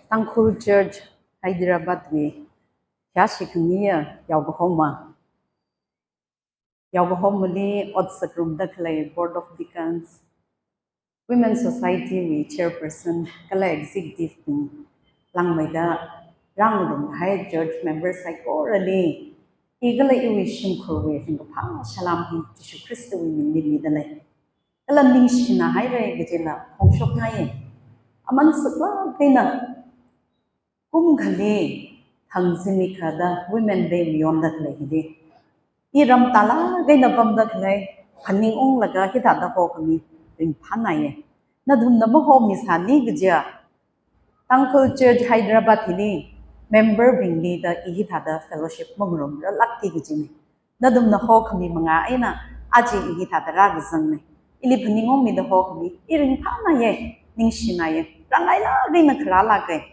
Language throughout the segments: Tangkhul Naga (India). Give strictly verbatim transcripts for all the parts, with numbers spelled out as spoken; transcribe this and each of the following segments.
Tangkhul Church Hyderabad wui, yāshi khangayi yaokahoma. Yaokahomali otsak ngarumda khalei Board of Deacons, Women Society wui Chairperson kala Executive bing, langmeida rāngarum kahai church member saikorali, i kala iwui shimkhurwui ringkaphā salam hi Jishu Khristawui mingli mida lei. Kala ningshina haira kajila phongshokngaiya. Aman saklāk eina kum khali thang zimikhada Women Day mayonda khalei hili, iram tālāk eina pamda khalei, phaningunglaga hithāda hokhami ringphānaiya. Nathumna mahomisāni kajiya, Tangkhul Church Hyderabad hili member bingli da i hithāda fellowship mangarumrālākki kajina. Nathumna hokhami manga eina aja i hithāda rākazangna. Ili phaningungmida hokhami, i ringphānaiya, ningshinaiya, rāngailāk eina kharālāka.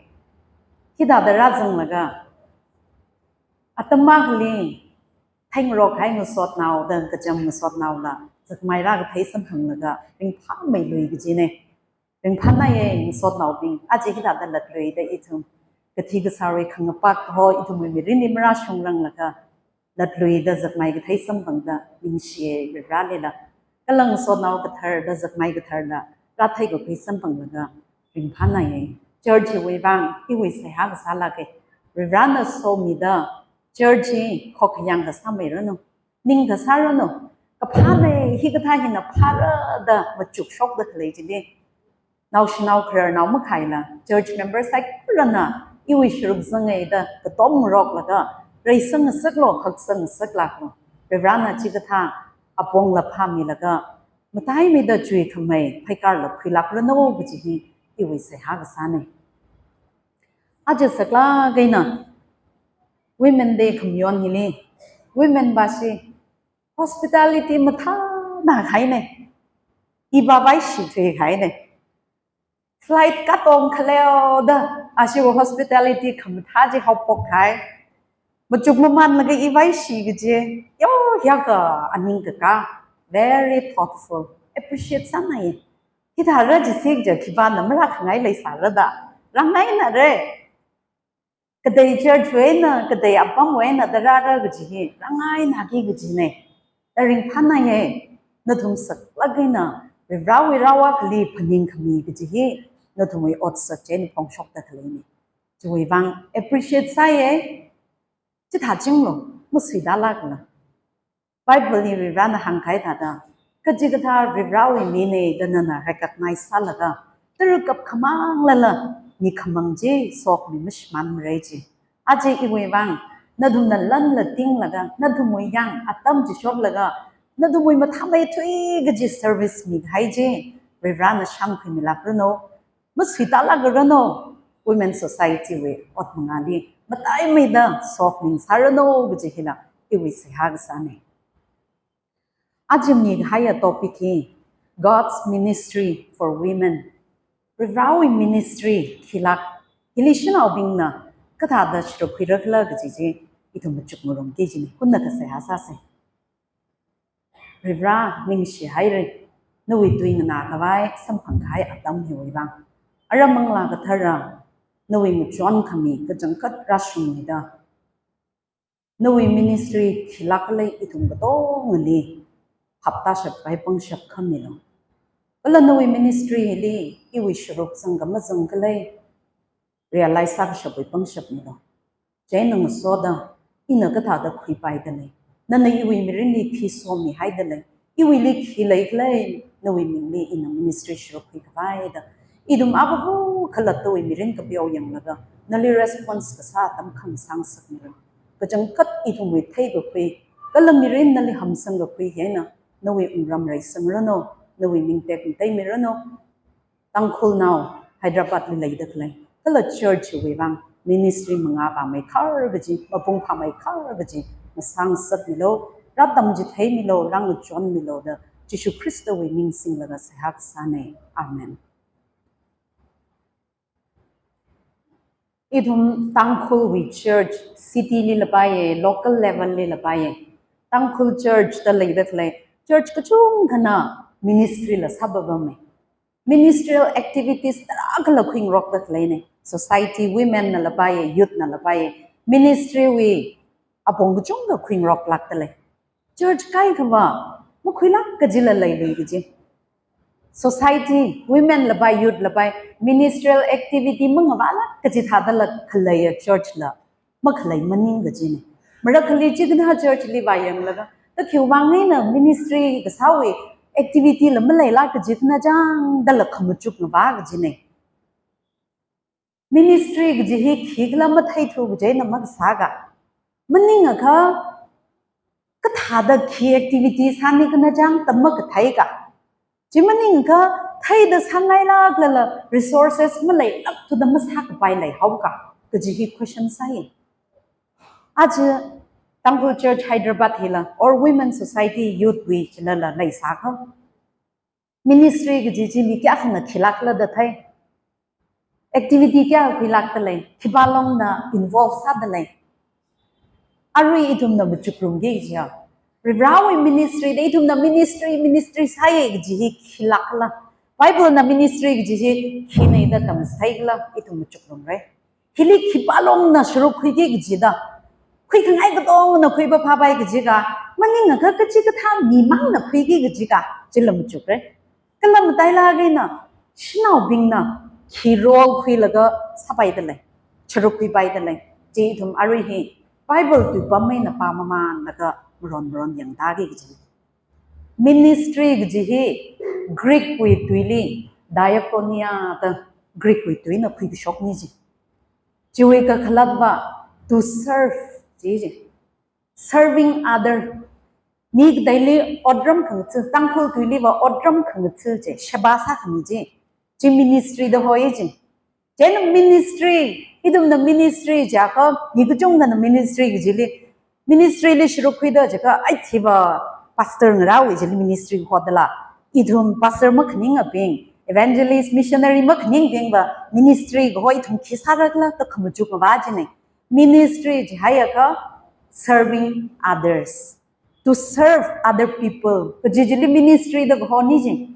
Hithāda rāzanglaga, atam akhali theingarok kahai ngasotnao da kacham ngasotnaola zakmai rākathei samphanglaga ringphāmeilui kajina. Ringphānaiya ngasotnaobing, aja hithāda latluida ithum kathi kasārwui khangapak kaho ithumwui mirinli marāshungranglaga latluida zakmai kathei samphangda ningshiya Varivarālila. Kala ngasotnao katharda zakmai katharda rātheikakhui samphanglaga ringphānaiya. Church hiwui vang iwui seihā kasālāka. Varivarāna somida church hi khokhayang kasāmeiranu, ning kasāranu, kaphāna, hikathā hina phāra da machukshokda khalei chili, naoshinao khararnao makhaila, church member saikorana iwui sharuk zangai da katom ngaroklaga, reisang ngasaklu, haksang ngasaklāklu. Varivarāna chikathā apongla phāmilaga, mataimeida chuikhamei pheikarla khuilākranu kaji hi iwui seihā kasāna. Aja saklāk eina Women Day khamayon hili, women vashi hospitality mathāna kahaina. Iva vaishi thuikahaina. Flight katong khaleoda ashiva hospitality khamathā chi haophok kahai. Machuk mamanlaga i vaishi kaji, yo, yaka aning kaka, very thoughtful, appreciate sānai. Hithāra jisi kaja khipāna marākhangai leisāra da, rāngainara. Katei church wui eina, katei apamwui eina da rāra kaji hi rāngainaki kajina. Da ringphānaiya, nathum saklāk eina Varivarāwui rāvākhali phaningkhami kaji hi nathumwui otsak chieina phongshokda khaleina. Chiwui vang appreciate sāya. Chithāchinglu, masuitālākla. Bible li Varivarāna hāngkahai thāda, kachikathā Varivarāwui mina da nana recognize sālaga, tara kapkhamānglala mikhamang chi sokhami mashimānmara chi. Aja iwui vang, nathumna lanla tinglaga, nathumwui yang atam chishoklaga, nathumwui mathāmeithui kaji service mikahai chi Varivarāna shākhuimilākranu. Masuitālākranu, Women Society wui ot mangāli mataimeida sokmi sāranu kaji hila iwui seihā kasāna. Aja mikahaiya topic hi God's Ministry for Women. Varivarāwui ministry khilāk, hili shanaobingna kathāda sharuk khuirakhala kaji chi ithum machuk ngarumki kajina, hunnakha seihā sāsa. Varivarā ningshihaira, nawui tui nganākhavai samphangkahai atam hiwui vang. Ara Manglā Kathara nawui ngachonkhami kachangkhat rāshungmida, nawui ministry khilāk khalei ithum katongali phaptāshapkhavai pangshap khamilu. Kala nawui ministry li iwui sharuk zangkha mazangkhalei realize sākashapwui pangshap milu. Chieina ngasoda, ina kathāda khuipaida lei, nana iwui mirinli khi somihaida lei, iwuili khi leikhala, nawui mingli ina ministry sharuk khuikhavai da, ithum avāva khalattawui mirin kapeo yanglaga, nali response kasā atam khangasā ngasakmilu. Kachangkhat ithumwui theikakhui, kala mirin nali hamsangkakhui hi eina nawui wungram reisangranu, nawui ming tekmateimi ranu. Tangkhulnao Hyderabad li leida khalei, kala church wui vang ministry mangā vāmeikhar kaji, mapung phāmeikhar kaji ngasā ngasakmilu, rātamchitheimilu, rāngachonmilu da Jishu Khristawui ming singlaga seihā kasāna. Amen. Ithum Tangkhulwui church city lila paiya, local level lila paiya. Tangkhul church da leida khalei church kachungkhana ministry la sāpapama. Ministerial activities tarākhala khuingarokda khaleina. Society, women nala paiya, youth nala paiya, ministry wui apong kachungkha khuingaroklākdalei. Church kaikhava makhuilāk kajila leilui kaji. Society, women la pai, youth la pai, ministerial activity mangavālāk kaji thādala khaleiya church la makhalei maning kajina. Marakhali chikathā church li vāyanglaga, ta khiwui vang eina ministry kasāwui activity la maleilāk kaji thāna chang dala khamachuk ngavā kajina. Ministry kaji hi khikhala matheithu kaji eina makasāka. Maningakha kathāda khi activity sāni khanachang ta makatheika. Chi maningakha theida sāngailāklala resources maleilākthuda masākapai leihaoka kaji hi question sāi. Aja Tangkhul Church Hyderabad hila or Women Society, Youth wui chilala leisākha, ministry kaji chi mi kayākhana khilākla da thei. Activity kayākha khuilākdalei, khipālongna involve sādalei. Arui ithumna machukrumki kajiya, Varivarāwui ministry da ithumna ministry, ministry sāya kaji hi khilākla? Bible na ministry kaji hi khina da tamchitheikhala ithum machukrumra. Hili khipālongna sharuk khuiki kajida, khuikhangai katongna khuipaphāpai kajika, maningakha kachikathā mimangna khuiki kajika, chila machukra. Kala matailāk eina shanaobingna khi role khuilaga sāpaidalei, sharuk khuipaidalei, chi ithum arui hi Bible tuipam eina pāmamānlaga maron maron yangtāki kaji. Ministry kaji hi Greek wui tuili diakonia da Greek wui tuina khuikashokna ji. Chiwui kakhalatva to serve ji ji. Serving other. Mi kadaili otram khangatha, Tangkhul tuiliva otram khangatha chi, sheba sākhami chi, chi ministry da hoi chi. Chieina ministry, ithumna ministry jiakha, mi kachungkhana ministry kajili, ministry li sharuk khuida jiakha, ai thiva pastor ngarāwui chili ministry hodala. Ithum pastor makhaningabing, evangelist, missionary makhaningbingva ministry kaho ithum khi sārakhala da khamachuk ngavā china. Ministry jihaiakha serving others, to serve other people kaji chili ministry da kahona ji.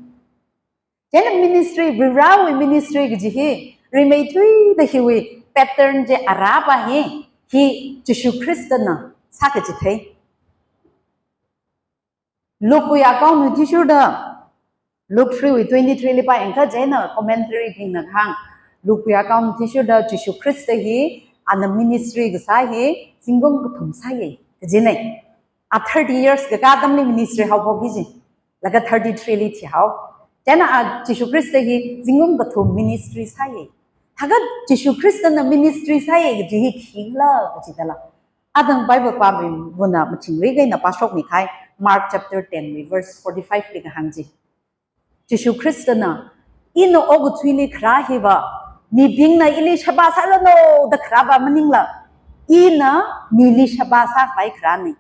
Chieina ministry, Varivarāwui ministry kaji hi rimeithuida hiwui pattern chi arāpa hi, hi Jishu Khristana sākachithei. Luke wui account athishurda, Luke three wui twenty-three li pāyangkha, chieina commentary bingna kahāng, Luke wui account athishurda Jishu Khrista hi ana ministry kasā hi zingkum kathum sāya kajina. A thirty years kakā atamli ministry haophokki ji, laga thirty-three li thihao. Chieina a Jishu Khrista hi zingkum kathum ministry sāya. Thākha Jishu Khristana ministry sāya kaji hi khikhala kajidala, athang Bible pāmibingna machingri kahaina pāshokmi kahai, Mark chapter ten wui verse forty-five li kahāng chi. Jishu Khristana, ina okathuili kharā hiva mibingna ili sheba sāranu da kharāva maningla, ina mili sheba sākhavai kharāna.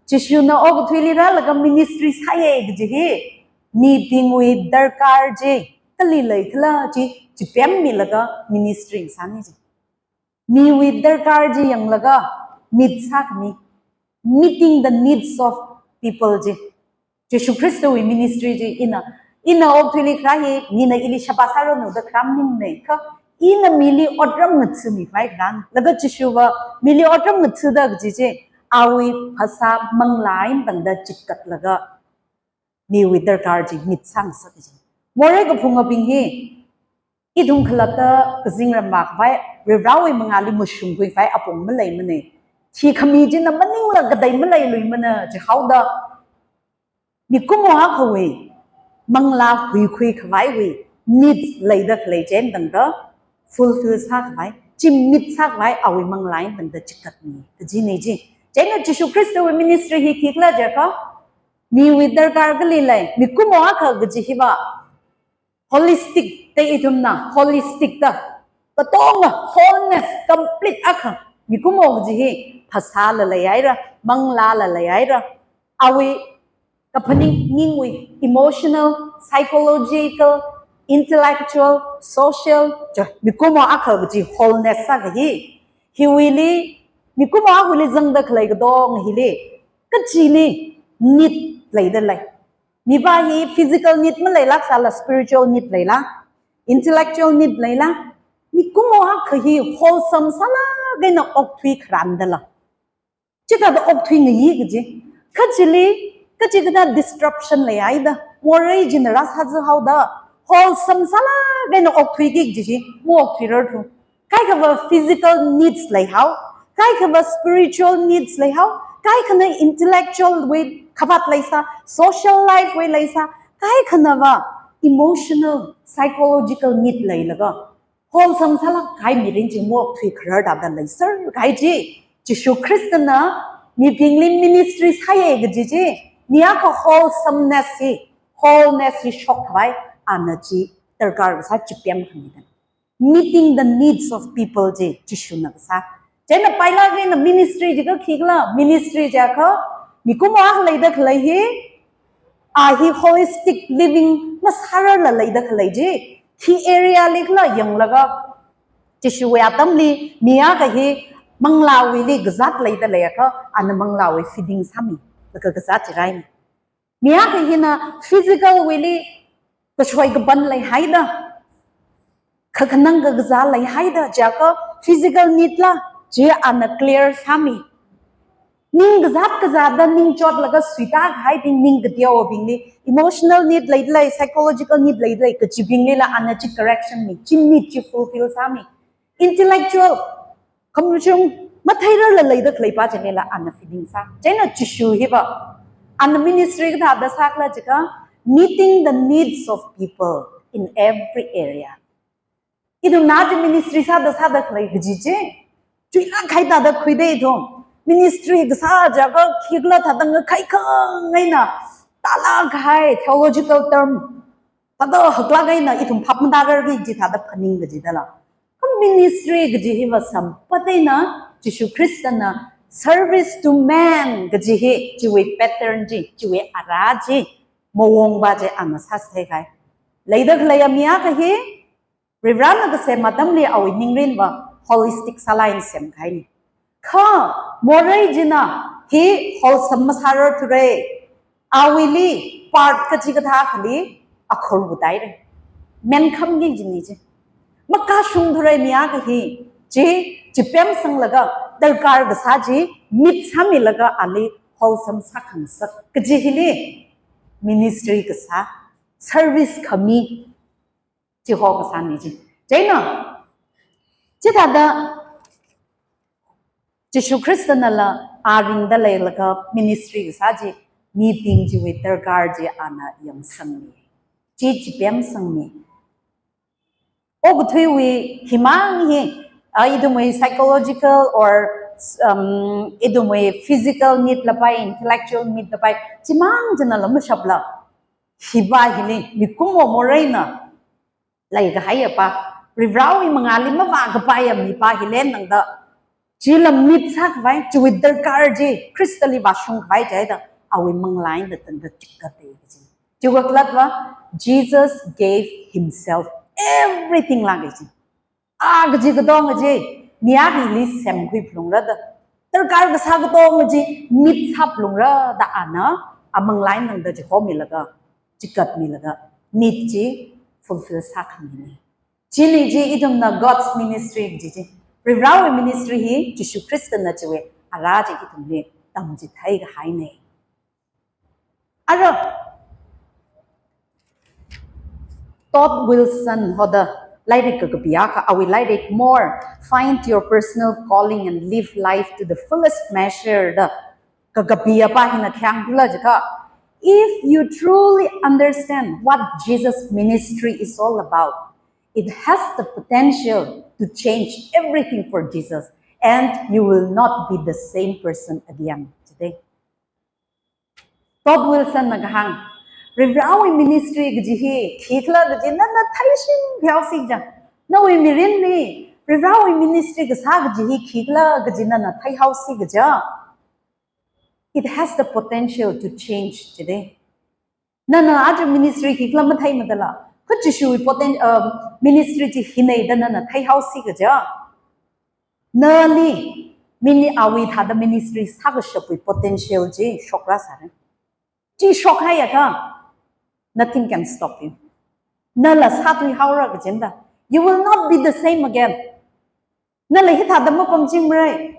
Jishuna okathuili rālaga ministry sāya kaji hi mibingwui darkar chi kali leikhala chi chipemmilaga ministry sāna ji. Miwui darkar chi yanglaga meet sākhami, meeting the needs of people chi. Jishu Khristawui ministry chi ina, ina okathuili kharā hi mina ili sheba sāranu da kharā maningna, kha ina mili otram ngathāmikhavai kharāna. Laga Jishuva mili otram ngathāda kaji chi awui phasā manglā eina tangda chikkatlaga miwui darkar chi meet sāngasak kaji. Morei kaphungabing hi, ithum khalatta kazingramma khavai, Varivarāwui mangāli mashungkhui khavai apong maleimana. Thikhami china maningla katei maleiluimana jihaoda, mikumo akhawui manglā huikhui khavaiwui needs leida khalei chieina tangda fulfill sākhavai, chi meet sākhavai awui manglā eina tangda chikkatmi kajina ji. Chieina Jishu Khristawui ministry hi khikhala jiakha, miwui darkar kali lei, mikumo akha kaji hiva holistic da ithumna, holistic da, katonga, wholeness, complete akha. Mikumo kaji hi phasāla leihaira, manglāla leihaira, awui kaphaning ningwui, emotional, psychological, intellectual, social, cha, mikumo akha kaji wholeness sākahi. Hiwuili, mikumo akhawuili zangda khalei katonga hili, kachili need leida lei. Mipa hi physical need maleilāksāla, spiritual need leila, intellectual need leila, Mikumo akha hi wholesome sālāk eina okthui kharāndala. Chithāda okthui ngayi kaji. Kha chili, kachikathā disruption leihaida, morei china rāsāzāhaoda, wholesome sālāk eina okthuiki kaji chi, maokthuirarthu. Kaikhava physical needs leihao, kaikhava spiritual needs leihao, kaikhana intellectual wui khavāt leisā, social life wui leisā, kaikhanava emotional, psychological need leilaga, wholesome sālāk kahai mirin chi maokthui kharar thāda leiser kahai chi, Jishu Khristana mibingli ministry sāya kaji chi, mi akha wholesomeness hi, wholeness hi shokkhavai, ana chi darkar kasā chipem khamida. Meeting the needs of people chi, Jishuna kasā. Chieina pailāk eina ministry jiakha khikhala, ministry jiakha, mikumo akha leida khalei hi, a hi holistic living masārarla leida khalei chi, khi area li khala yanglaga, Jishuwui atamli, mi akha hi manglāwuili kazāt leida leiakha, ana manglāwui feeding sāmi, laga kazāt chi raimi. Mi akha hina physical wuili kashoi kapan leihaida, kakhanang kakazā leihaida, jiakha physical need la, chi ana clear sāmi. Ning kazāt kazāda ningchotlaga suitākahaibing, ning kateobingli, emotional need leilei, psychological need leilei, kachibinglila ana chi correction mi, chi need chi fulfill sāmi. Intellectual, khamashung matheirarla leida khaleipa chinila ana feeding sā. Chieina Jishu hiva, ana ministry kathāda sākhala jiakha, meeting the needs of people in every area. Ithumna chi ministry sāda sāda khalei kaji chi, chuilāk kahai thāda khuida ithum. Ministry kasā jiakha khikhala thāda ngakhai khangaina, tālāk kahai theological term, thāda haklāk eina ithum phap matārar kaji thāda phaning kajidala. Kha ministry kaji hiva sampat eina Jishu Khristana service to man kaji hi, chiwui pattern chi, chiwui ara chi, mawungpa chi ana sāsai kahai. Leida khaleiya mi akha hi, Varivarana kasem atamli awui ningrinva holistic sālāk eina semkahaini. Kha morei china hi wholesome masārarthura. Awuili part kachikathā akhali akhur khuitāhaira. Menkhamki kajina chi. Makashungthura mi akha hi. Chi, chipem sanglaga, darkar kasā chi, meet sāmilaga ali wholesome sākhangasak kaji hili ministry kasā, service khami, chi ho kasāni chi. Chieina, chithāda Jishu Khristanala a ringda leilaga ministry kasā chi, mibing chiwui darkar chi ana yangsangmi. Chi chipem sangmi. Okathuiwui himang hi, a, ithumwui psychological or, um, ithumwui physical need lapai, intellectual need lapai, chimang china lamashapla. Hiva hili, mikumo moreina leikahaiya pa, Varivarawui mangāli mavākapaiya mipa hi lentangda, chila meet sākhavai, chiwui darkar chi, Khristali vāshungkhavai jihaida, awui manglā eina tangda chikatda kaji. Chiwui kakhalatva, Jesus gave himself everything lāk kaji. A kaji katonga chi, mi akhali semkhui phalungra da. Darkar kasā katonga chi, meet sāphalungra da ana, a manglā eina tangda chihomilaga, chikatmilaga, need chi fulfill sākhamina. Chili chi ithumna God's ministry kaji chi. Varivarawui ministry hi Jishu Khristana chiwui ara chi ithumli tamchitheikahaina. Ara, Todd Wilson hoda lairik kakapi akha, awui lairik More, Find Your Personal Calling and Live Life to the Fullest Measure da kakapiya pa hina khayang khala jiakha, if you truly understand what Jesus' ministry is all about, it has the potential to change everything for Jesus, and you will not be the same person again today. Todd Wilson na kahāng, Varivarawui ministry kaji hi khikhala kaji nana theishing phayao sija. Nawui mirinli Varivarawui ministry kasā kaji hi khikhala kaji nana theihao si kaja, it has the potential to change today. Nana aja ministry khikhala matheimadala, kha Jishuwui poten-, uh, ministry chi hina da nana theihao si kaja, nali, mini awui thāda ministry sākashapwui potential chi shokra sāra. Chi shokhaiakha, nothing can stop you. Nala sāthuihaora kajina da. You will not be the same again. Nala hithāda mapamchingmara.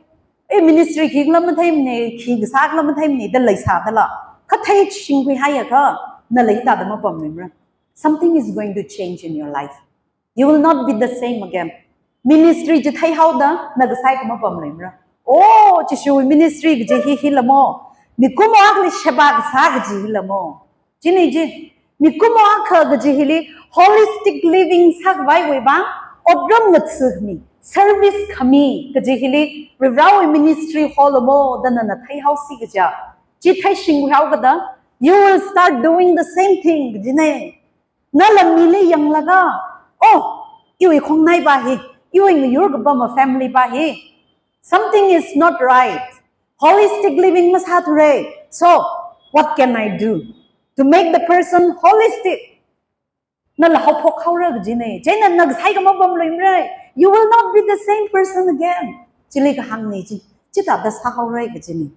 Eh, ministry khikhala matheimana, khikasā khala matheimana, da leisādala. Kha theishingkhui haiakha, nala hithāda mapamluimara. Something is going to change in your life. You will not be the same again. Ministry chi theihaoda, na kasā kha mapamluimara. Oh, Jishu ministry kaji hi hila mo. Mikumo akhali sheba kasā kaji hila mo. Chieina chi, mikumo akha kaji hili holistic living sākhavaiwui vang, otram ngathakhami, service khami kaji hili, Varivarāwui ministry hol mo da nana theihaosi kaja. Chi theishingkhuihaokada, you will start doing the same thing kajina. Nala mili yanglaga, oh, iwui khongnai pa hi, iwui ngayur kapama family pa hi, something is not right. Holistic living masāthura. So, what can I do to make the person holistic? Nala haophok haora kajina. Chieina na kasā kha mapamluimara. You will not be the same person again. Chili kahāngna chi. Chithāda sāhaora kajina.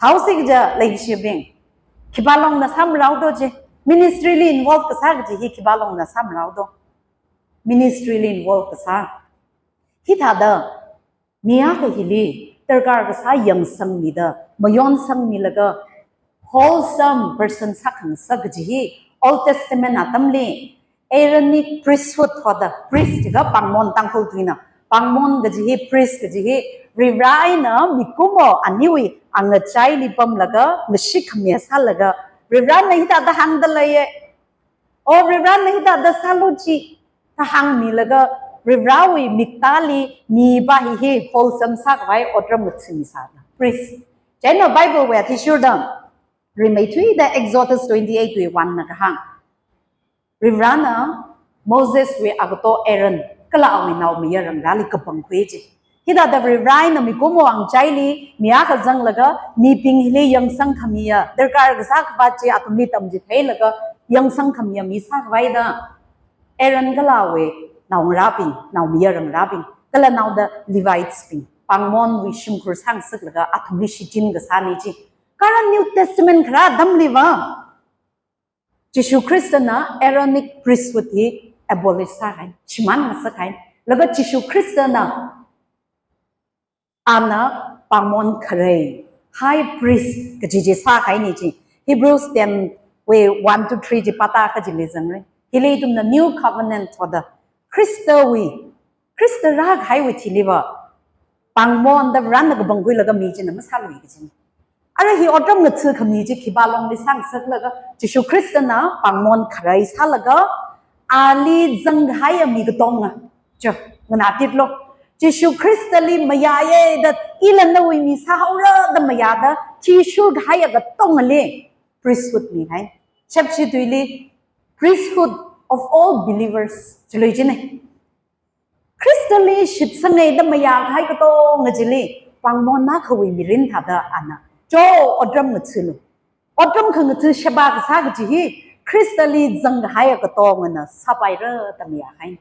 Thaosi kaja leishibing. Khipālongna sāmaraodo chi. Ministry li involve kasā kaji hi khipālongna sāmaraodo. Ministry li involve kasā. Hithāda mi akha hili, darkar kasā yangsangmida, mayonsangmilaga, wholesome person sākhangasak kaji hi, Old Testament atamli, Aaronic priesthood hoda, priest kaja pāngmon Tangkhul tuina, pāngmon kaji hi, priest kaji hi, Varivarā eina mikumo aniwui angachaili pamlaga, mashik khami sālaga, Varivarāna hithāda hāngda leiya. O Varivarāna hithāda sālu chi, da hāngmilaga, Varivarāwui miktāli mi pa hi hi wholesome sākhavai otram ngathami sāda. Priest. Chieina Bible wui athishurda, rimeithuida Exodus twenty-eight wui one na kahāng. Varivarāna Moses wui agato Aaron, kala awui naomayara ngarāli kapangkhui chi. Hithāda Varivarā eina mikumo angachaili, mi akha zanglaga, mibing hili yangsang khamiya, darkar kasā khavāt chi athumli tamchitheilaga, yangsang khamiya mi sākhavai da. Aaron kala awui naongarābing, naomayara ngarābing, kala naoda Levites bing, pāngmonwui shimkhur sāngasaklaga, athumli shichin kasāna chi. Karan New Testament kharā atamli va, Jishu Khristana Aaronic priesthood hi abolish sākahai, shimān ngasakhai. Laga Jishu Khristana ana pāngmon kharei, high priest kaji chi sākahaina chi. Hebrews ten wui one to three chi pāta kha chili zangra. Hili ithumna New Covenant hoda Khristawui, Khrista rākahaiwui thili va, pāngmonda Varena kapangkhuilaga mi china masālui kajina. Ara hi otram ngathakhami chi khipālongli sāngasaklaga, Jishu Khristana pāngmon kharei sālaga, ali zangkahaiya mi katonga, cho, nganātitlu. Jishu Khristali mayāya da, ila nawui mi sāhaora da mayāda, thishurkahaiya katongali priesthood mihai. Shepshi tuili, priesthood of all believers, chili china. Khristali shitsanga da mayākahai katonga chili, pāngmon akhawui mirin thāda ana, cho, otram ngathalu. Otram khangatha sheba kasā kaji hi, Khristali zangkahaiya katongana sāpaira da mayākahai.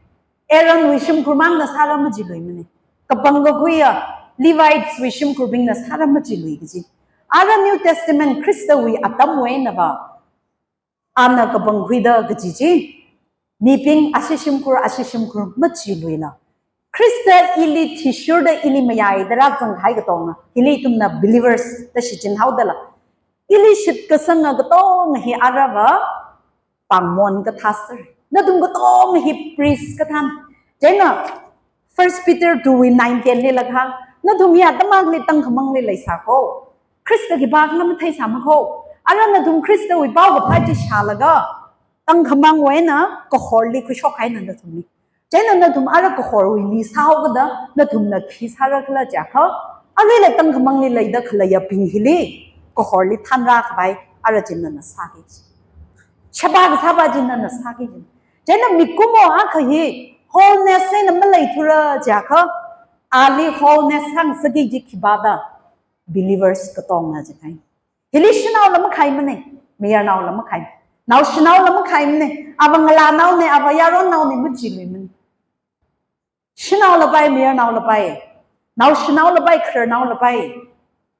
Aaronwui shimkhurmangna sāra machiluimana. Kapangkakhuiya Levites wui shimkhurbingna sāra machilui kaji. Ara New Testament Khristawui atamwui eina va, ana kapangkhuida kaji chi, mibing ashi shimkhur, ashi shimkhur machiluila. Khrista ili thishurda ili mayāda rāzangkahai katonga, hili ithumna believers da shichinhaodala. Ili shitkasanga katonga hi ara va pāngmon kathā sāra. Nathum katonga hi priest kathāna. Chieina First Peter two wui nine ten lila kahāng, nathum hi atam akhali tangkhamangli leisā kho. Khrista khipākhala matheisāma kho. Ara nathum Khristawui paokaphā chi shālaga, tangkhamangwui eina kahorli khuishokhaina nathumli. Chieina nathum ara kahorwui mi sāhaokada, nathumna khi sārakhala jiakha, aruila tangkhamangli leida khaleiyabing hili, kahorli thānrākhavai, ara chi nana sāki. Sheba kasā pa chi nana sāki. Chieina mikumo akha hi, wholeness eina maleithura jiakha, ali wholeness sāngasaki chi khipā da, believers katongana jikahai. Hili shanaola makhaimana, mayarnaola makhai. Naoshinaola makhaimana, ava ngalānaona, ava yaronnaona machiluimana. Shanaola pai, mayarnaola pai. Naoshinaola pai, khararnaola pai.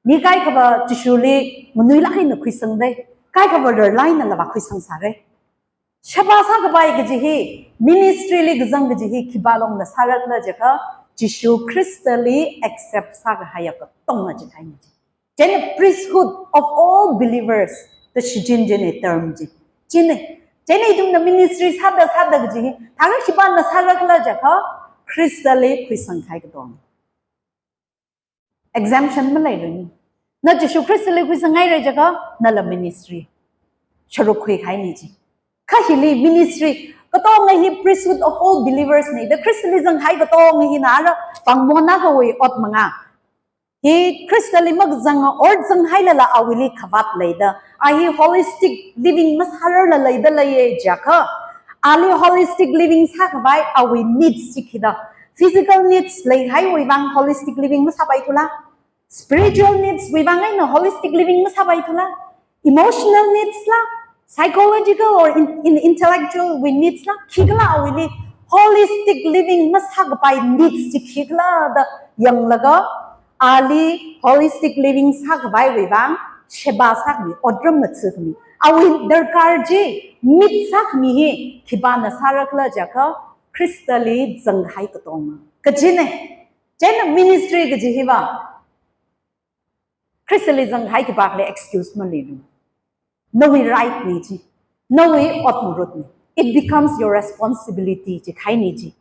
Mi kaikhava Jishuli nganuilāk eina khuisangda, kaikhava rarlāk eina lava khuisangsāra. Sheba sākapai kaji hi, ministry li kazang kaji hi, khipā longna sārakhala jiakha, Jishu Khristali accept sākahaiya katonga jikahaina ji. Chieina priesthood of all believers, the shichin chieina term ji. Chieina, chieina ithumna ministry sāda sāda kaji hi, thākha khipāna sārakhala jiakha, Khristali khuisangkahai katonga. Exemption maleilui ni. Na Jishu Khristali khuisanghaira jiakha, nala ministry sharuk khuikahaina ji. Kha hili ministry, katonga hi priesthood of all believers na, the Khristali zanghai katonga hina ara, pāngmonakawui ot manga. Hi Khristali makazanga or zanghailala awuili khavāt leida. A hi holistic living masārarla leida leiya jiakha, ali holistic living sākhavai awui needs chi khida. Physical needs leihaiwui vang holistic living masāpaithula. Spiritual needs wui vang eina holistic living masāpaithula. Emotional needs la, psychological or in, in intellectual wui needs la, khikhala awuili holistic living masākapai needs chi khikhala da yanglaga, ali holistic living sākhavaiwui vang, sheba sākhami, otram ngathākhami, awui darkar chi meet sākhami hi, khipāna sārakhala jiakha, Khristali zanghai katonga. Kajina, chieina ministry kaji hiva, Khristali zanghai khipākhala excuse maleilui. Nawui right na ji. Nawui ot ngarutna. It becomes your responsibility jikahaina ji.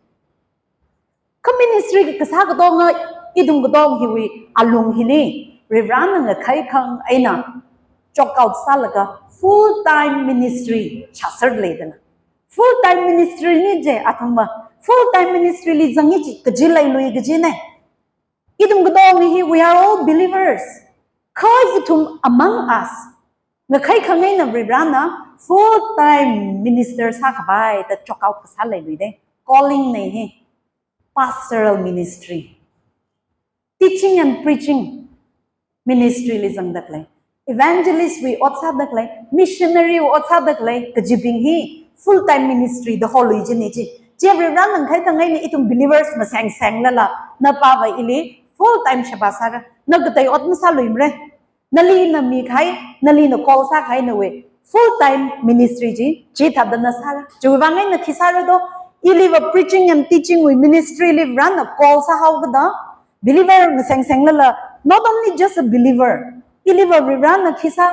Kha ministry kasā katonga, ithum katong hiwui alung hili, Varivarana ngakhaikhang eina, chalk out sālaga, full time ministry shāser leidana. Full time ministry na ji athumva. Full time ministry li zanga ji, kaji leilui kajina. Ithum katong hi, we are all believers. Kha ithum among us, ngakhaikhang eina Varivarana full time minister sākhavai da chalk out kasā leilui da. Calling na hi, pastoral ministry, teaching and preaching ministry li zangda khalei, evangelist wui ot sāda khalei, missionary wui ot sāda khalei kajibing hi full time ministry da holui jina ji. Chi Varivarana ngakhaikhang eina ithum believers masengsenglala, na pava ili full time sheba sāra, na katei ot masāluimara. Nalina mikahai, nalina call sākahai nawui full time ministry chi, chithāda na sāra. Chiwui vang eina khi sāra do, iliva preaching and teaching wui ministry li Varena call sāhaokada, believer masengsenglala, not only just a believer, iliva Varena khi sā,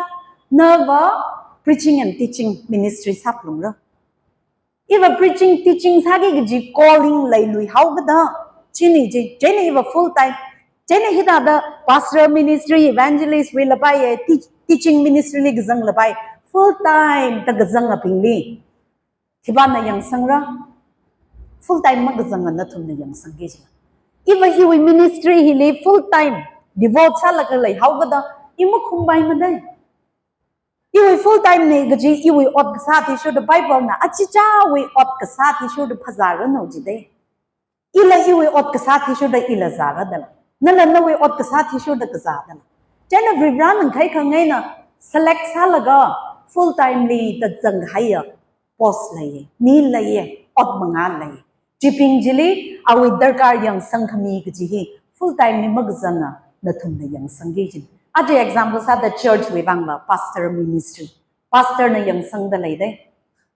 nava preaching and teaching ministry sāphalungra. Iva preaching, teaching sāki kaji calling leilui haokada, china ji, china iva full time, china hithāda pastoral ministry, evangelist wui lapai, eh, teach-, teaching ministry li kazang lapai, full time da kazangabingli, khipāna yangsangra? Full time makazanga nathumna yangsangki ji. Iva iwui ministry hili full time devote sālaga leihaokada, i makhumpaimada. Iwui full time na kaji iwui ot kasā athishurda Bible na achichāwui ot kasā athishurda phazāranu jida. Ila iwui ot kasā athishurda ila zāra dala, nala nawui ot kasā athishurda kazā dala. Chieina Varivarana ngakhaikhang eina select sālaga full time li da zanghaiya post leiya, mi leiya, ot manga leiya. Chibing chili awui darkar yangsangkhami kaji hi full time li makazanga nathumna yangsangki ji. Aja example sāda church wui vangva pastor ministry. Pastor na yangsangda leida.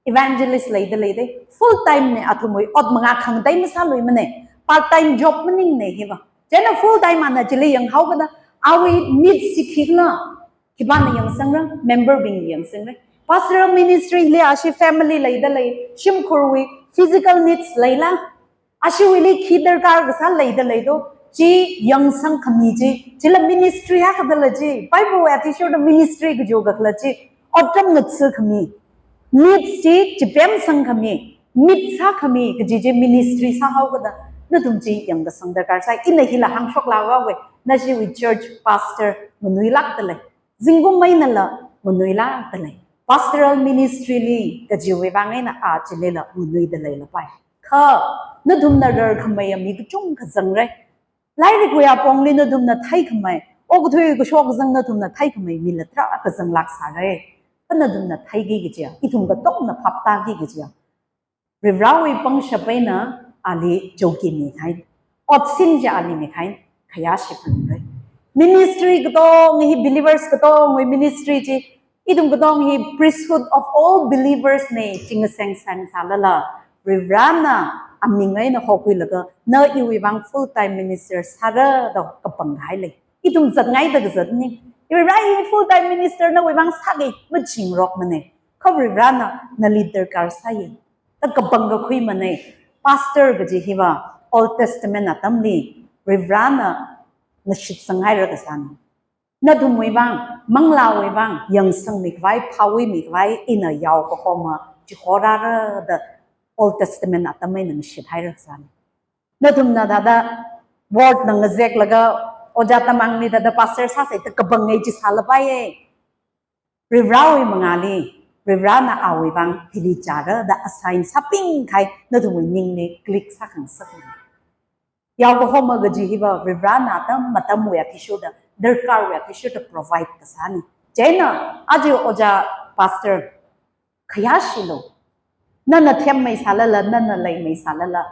Evangelist leida leida. Full time na athumwui ot manga khangatei masāluimana. Part time job maningna hiva. Chieina full time ana chili yanghaokada, awui needs chi khikhala, khipāna yangsangra? Member bing yangsangra. Pastoral ministry li ashi family leida lei, shimkhurwui physical needs leila, ashiwuili khi darkar kasā leida leido, chi yangsangkhami ji, chila ministry akha dala ji, Bible wui athishurda ministry kajo kakhala ji, otram ngathākhami, needs chi chipemsangkhami, meet sākhami kaji ji ministry sāhaokada, nathum chi yangkasang darkar sāi. Ina hila hāngshokla vāva, nashiwui church pastor nganuilākda lei, zingkum einala nganuilākda lei. Pastoral ministry li kajiwui vang eina a chilila nganuida leilapai. Kha nathumna rarkhameiya mi kachungkha zangra. Lairikwui apongli nathumna theikhamei, okathui kashok kazang nathumna theikhamei mila tarākha zanglāk sāra. Kha nathumna theiki kajiya, ithum katongna phaptāki kajiya, Varivarawui pangshap eina ali chaoki mikahai, otsin chi ali mikahai, khayāshi phalungra. Ministry katonga hi, believers katongawui ministry chi, Ithum katong hi priesthood of all believers na, chingaseng seng sālala, Varivarana aming eina hokhuilaga, na iwui vang full time minister sāra da kapangkahai lei. Ithum zatngaida kazatna. Varivara, i full time minister nawui vang sāki, machingrokmana. Kha Varivarana nali darkar sāya da kapangkakhuimana. Pastor kaji hiva Old Testament atamli Varivarana ngashitsanghaira kasāna. Nathumwui vang, manglāwui vang yangsangmikhavai, phāwuimikhavai ina yaokahoma chihorāra da Old Testament atam eina ngashithaira kasāna. Nathumna thāda ward na ngazeklaga, ojā Tamangli thāda pastor sāsa da kapangngai chi sālapaiya. Varivarawui mangāli, Varivarana awui vang hili chāra da assign sāpingkahai nathumwui ningli click sākhangasakna. Yaokahoma kaji hiva Varivarana atam atamwui athishurda, darkarwui athishurda provide kasāna. Chieina aja ojā pastor, khayāshilu. Nana themmei sālala, nana leimei sālala,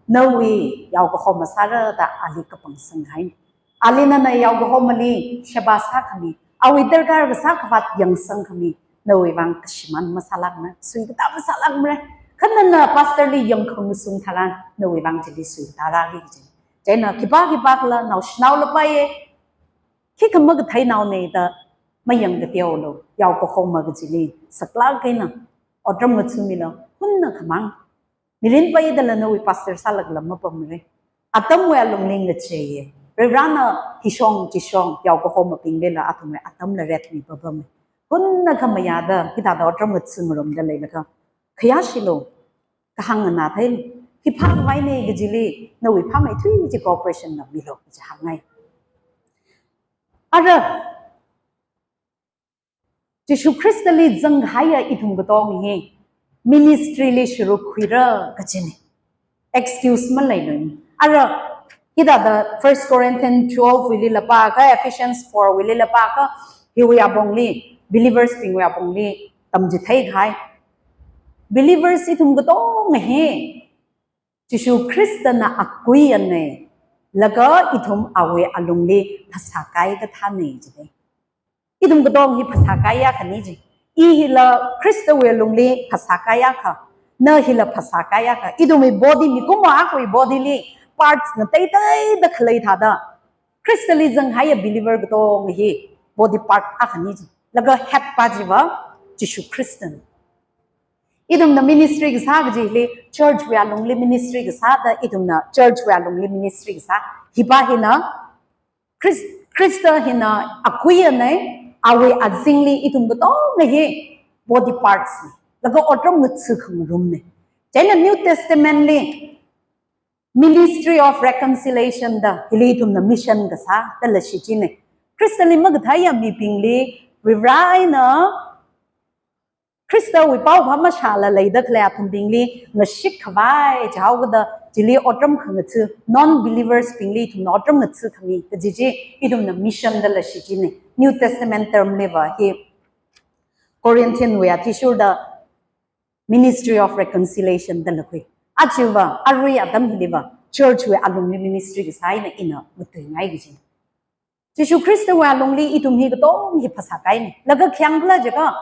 nawui yaokahoma sāra da ali kapangsanghaina. Ali nana yaokahomali sheba sākhami, awui darkar kasā khavāt yangsangkhami, nawui vang kashimān masālākmara, suikatā masālākmara. Kha nana pastor li yangkhangasung tharan, nawui vang chili suikatā rāki kaji. Chieina khipā khipākhala naoshinao lapaiya, khikha makathei naona da mayang kateolu, yaokahoma kajili saklāk eina otram ngathāmilu, hunnakhamang. Mirin paidala nawui pastor sālākla mapamra. Atamwui alungli ngacheiya. Varivarana hishong chishong yaokahomabinglila athumwui atamla retmi papama. Hunnakhamayāda hithāda otram ngathāngarumda leilaga, khayāshilu, kahāng nganātheilu. Hi phākhavaina kajili nawui phāmeithui chi cooperation na milu kaji hāngngai. Ara, Jishu Khristali zanghaiya ithum katong hi ministry li sharuk khuira kajina. Excuse maleilui. Ara, hithāda First Corinthians twelve wuilila pākha, Ephesians four wuilila pākha, hiwui apongli, believers bingwui apongli tamchitheikahai. Believers ithum katong hi Jishu Khristana akuiyana, laga ithum awui alungli phasākai kathāna jida. Ithum katong hi phasākaiya khani ji. I hila Khristawui alungli phasākaiya kha, na hila phasākaiya kha. Ithumwui body mikumo akhawui body li parts ngateiteida khalei thāda, Khristali zanghaiya believer katong hi body part akhani ji. Laga head pa chiva Jishu Khristana. Ithumna ministry kasā kajili, church wui alungli ministry kasāda, ithumna church wui alungli ministry kasā. Hipa hina, Khrist-, Khrista hina akuiyana, awui azingli ithum katong hi body parts na. Laga otram ngathākhangarumna. Chieina New Testament li, Ministry of Reconciliation da, hili ithumna mission kasā dala shichina. Khristali makatheiya mibingli, Varivarana Khristawui paophā mashāla leida khalei athumbingli ngashitkhavai jihaokida, chili otram khangathā, non-believers bingli ithumna otram ngathākhami kaji chi ithumna mission dala shichina. New Testament term liva hi Corinthian wui athishurda Ministry of Reconciliation dala khui. Achiva, arui atam hiliva, church wui alungli ministry kasā eina ina matuingai kaji. Jishu Khristawui alungli ithum hi katong hi phasākaina. Laga khayāngkhala jiakha,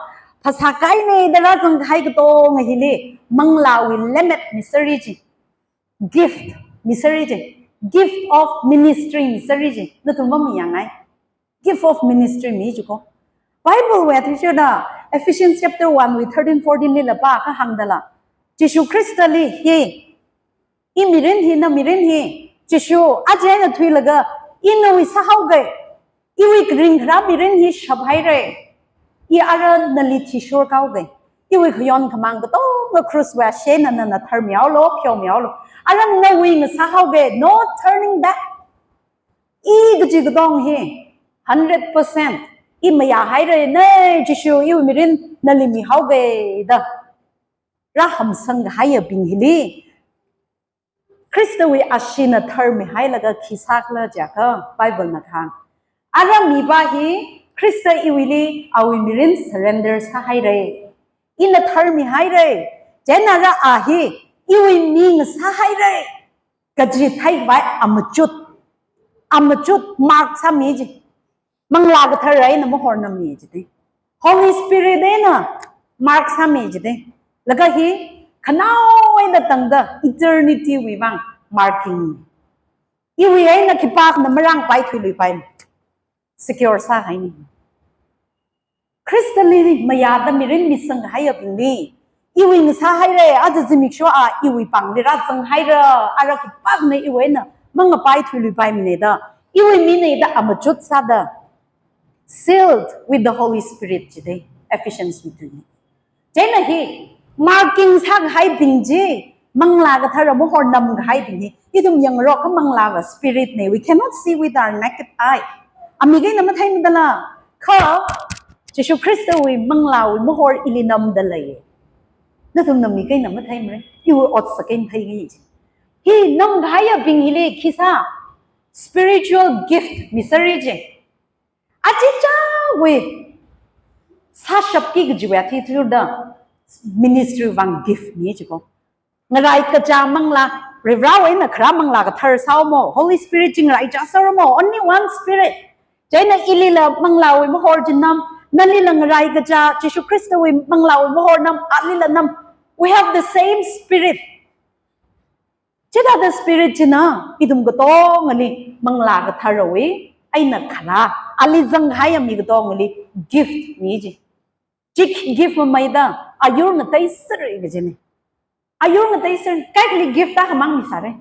phasākaina da rāzanghai katong hili, manglāwui lemmet misāra ji. Gift misāra ji. Gift of ministry misāra ji. Nathum mamayāngai. Gift of ministry mi jiko. Bible wui athishurda, Ephesians chapter one wui thirteen, fourteen lila pākha hāngdala, Jishu Khristali hi, i mirin hi, na mirin hi, Jishu aja eina thuilaga, i nawui sāhaoga, iwui kharing kharā mirin hi shaphaira, i ara nali thishurkāoga, iwui khayon khamāng katonga cross wui ashina nana tharmihaolu, pheomihaolu. Ara nawui ngasāhaoga, no turning back. I kaji katong hi, hundred percent, i mayāhaira, na Jishu iwui mirin nali mihaoga da rāhamsangkahaiyabing hili, Khristawui ashina tharmihailaga khi sākhala jiakha, Bible na kahāng, ara mipa hi Khrista iwuili awui mirin surrender sāhaira. Ina tharmihaira. Chieina ara a hi iwui mi ngasāhaira kaji theikhavai amachut, amachut mark sāmi ji. Manglā Kathara eina mahornami jida. Holy Spirit eina mark sāmi jide. Laga hi khanaowa eina tangda eternity wui vang marking. Iwui eina khipākhana marāngpai thuiluipai. Secure sāhaini. Khristali mayāda mirin misanghaiyabingli, iwui ngasāhaire, aja zimiksho a iwui pāngli rāzanghaira, ara khipākhana iwui eina mangapai thuiluipaimane da, iwui mine da amachut sāda, sealed with the Holy Spirit jide, Ephesians wui tuili. Chieina hi marking sākahaibing chi, Manglā Kathara mahor namkahaibing hi, ithum yangrok kha Manglāva spirit ne, we cannot see with our naked eye. Amik eina matheimadala, kha Jishu Khristawui Manglāwui mahor ili namda lei. Nathumna mik eina matheimare, iwui otsak eina theingai chi. Hi namkahaiyabing hili khi sā, spiritual gift misāra chi. Achichāwui sāshapki kajiwui athishurda ministry vang gift mi jiko. Ngarai kachā manglā, Varivarāwui eina kharā Manglā Kathara sāhaomo, Holy Spirit chi ngaraichā sāhaomo, only one Spirit. Chieina ilila Manglāwui mahor chi nam, nalila ngarai kachā Jishu Khristawui Manglāwui mahor nam, alila nam. We have the same Spirit. Chithāda Spirit china ithum katongali Manglā Katharawui eina kharā, ali zanghaiya mi katongali gift mi chi. Chi gift mamaida ayur ngateiser kajine. Ayur ngateiser, kaikhali gift akhamang misāre.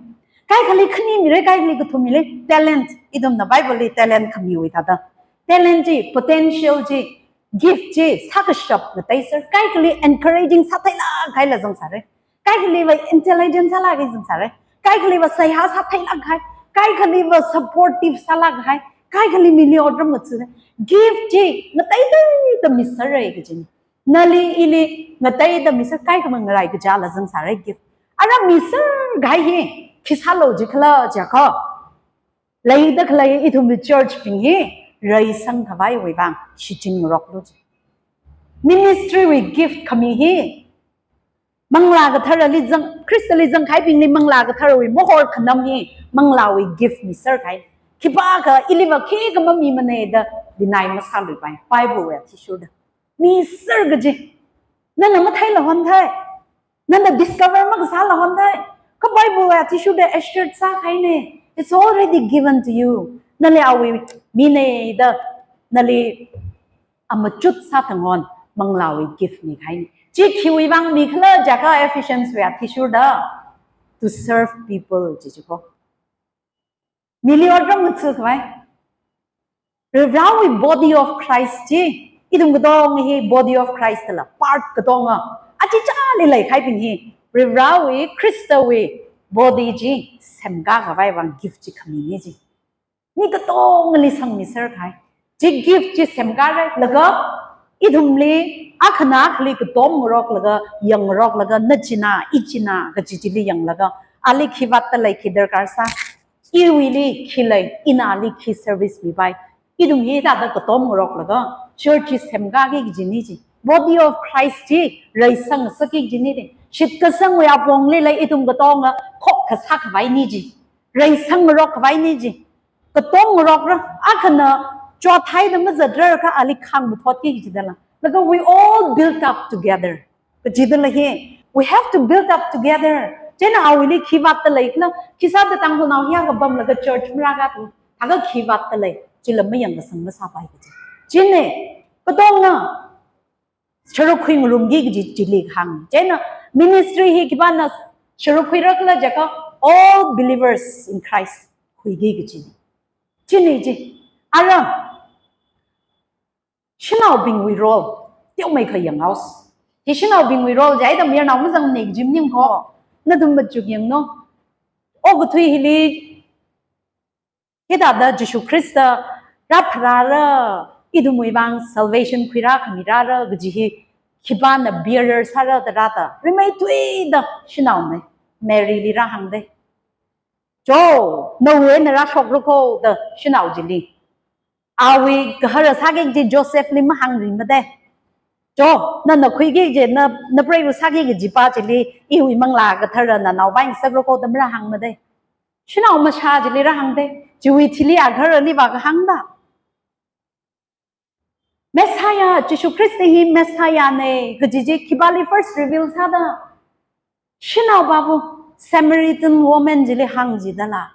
Kaikhali khani mire, kaikhali kathum mire, talent. Ithumna Bible li talent khamiwui thāda. Talent chi, potential chi, gift chi, sākashap ngateiser. Kaikhali encouraging sātheilāk kahaila zangsāre. Kaikhaliva intelligent sālāk kahai zangsāre. Kaikhaliva seihā sātheilāk kahai. Kaikhaliva supportive sālāk kahai. Kaikhali mili otram ngatsu. Gift chi ngateiteida misāre kajine. Nali ili ngateida misār, kaikhama ngarai kachāla zangsāre gift. Ara misār kahai hi khi sālu jikhala jiakha, leida khalei ithumwui church bing hi reisang khavaiwui vang shichinroklu ji. Ministry wui gift khami hi Manglā Katharali zang, Khristali zangkahaibingli Manglā Katharawui mahor khanam hi Manglāwui gift misār kahai. Khipākha iliva khikha mamimane da deny masāluipai. Bible wui athishurda. Misār kaji. Nana matheila honthei. Nana discover makasāla honthei. Kha Bible wui athishurda assured sākahaine. It's already given to you. Nali awui mine da nali amachut sāthang hon Manglāwui gift mikahaine. Chi khiwui vang mikhala jiakha Ephesians wui athishurda to serve people ji jiko. Mili otram ngatsu khavai. Varivarāwui body of Christ chi, ithum katong hi body of Christ la, part katonga achichāli leikahaibing hi Varivarāwui, Khristawui body chi semkā khavai vang gift chi khamine ji. Mi katongali sangmisār kahai. Chi gift chi semkāra laga, ithumli akhana akhali katom ngaroklaga, yangngaroklaga, na china, i china kaji chili yanglaga, ali khi vātda lei, khi darkar sā, iwuili khi lei, ina ali khi service mipai. Ithum hithāda katom ngaroklaga church semkāki kajine ji. Body of Christ chi reisang sāki kajine ji. Shitkasangwui apongli lei ithum katonga khokkha sākhavaine ji. Reisang ngarok khavaine ji. Katom ngarokra, akhana chothaida mazatra kha ali khāng mathotki kajidala. Laga we all build up together kajidala hi. We have to build up together. Chieina awuili khi vātda leikhala, khisāda Tangkhulnao hiya kapamlaga church marākatu. Thākha khi vātda lei, chila mayang kasang masāpai kaji. Chine, katongna sharuk khuingarumki kaji chili kahāng. Chieina ministry hi khipāna sharuk khuirakhala jiakha all believers in Christ khuiki kaji. Chine ji, ara, shanaobingwui role teomeikha yanghaosa. Hi shanaobingwui role jihaida mayarnao mazangne kaji maning ho. Nathum machuk yanglu. Okathui hili hithāda Jishu Khrista rāpharāra, ithumwui vang salvation khuirā khamirāra kaji hi khipāna bearer sāra da rāda, rimeithuida shanaone, Maryli rāhāngde. Cho, nawui eina rāshokra kho da shanao chili. Awui gahara sāki kaji Josephli mahāngrimade. Cho, nana khuiki kaji, na, na preiva sāki kajipa chili iwui Manglā Katharana nawui vang ngasakra kho da marāhāngmade. Shanao mashā chili rāhāngde. Chiwui thili agaharali vākahāngda. Messiah, Jishu Khrista hi Messiah na kaji chi khipāli first reveal sāda? Shanao pāva Samaritan woman chili hāng jidala?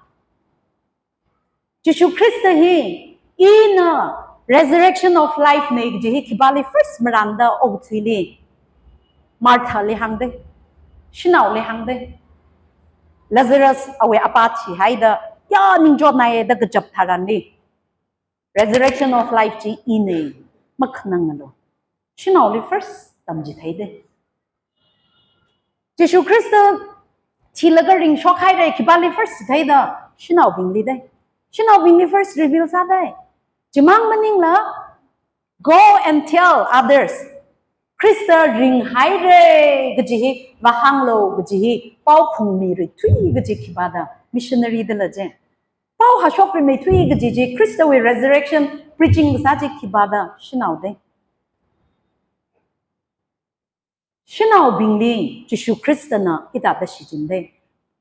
Jishu Khrista hi ina resurrection of life na kaji hi khipāli first marānda okathuili? Marthali hāngda, shanaoli hāngda. Lazarus awui apā thihaida, ya ningchotnaiya da kachap tharanli, resurrection of life chi ina, makhanangalu. Shanaoli first tamchitheida. Jishu Khrista thilaga ringshokhaira khipāli first chitheida? Shanaobingli da. Shanaobingli first reveal sāda. Chimang maningla, go and tell others, Khrista ringhaira kaji hi vāhānglu kaji hi pao phungmirithui kaji khipāda? Missionary dala chi. Pao hashokrimeithui kaji chi, Khristawui resurrection preaching kasā chi khipāda? Shanaoda. Shanaobingli Jishu Khristana hithāda shichinda.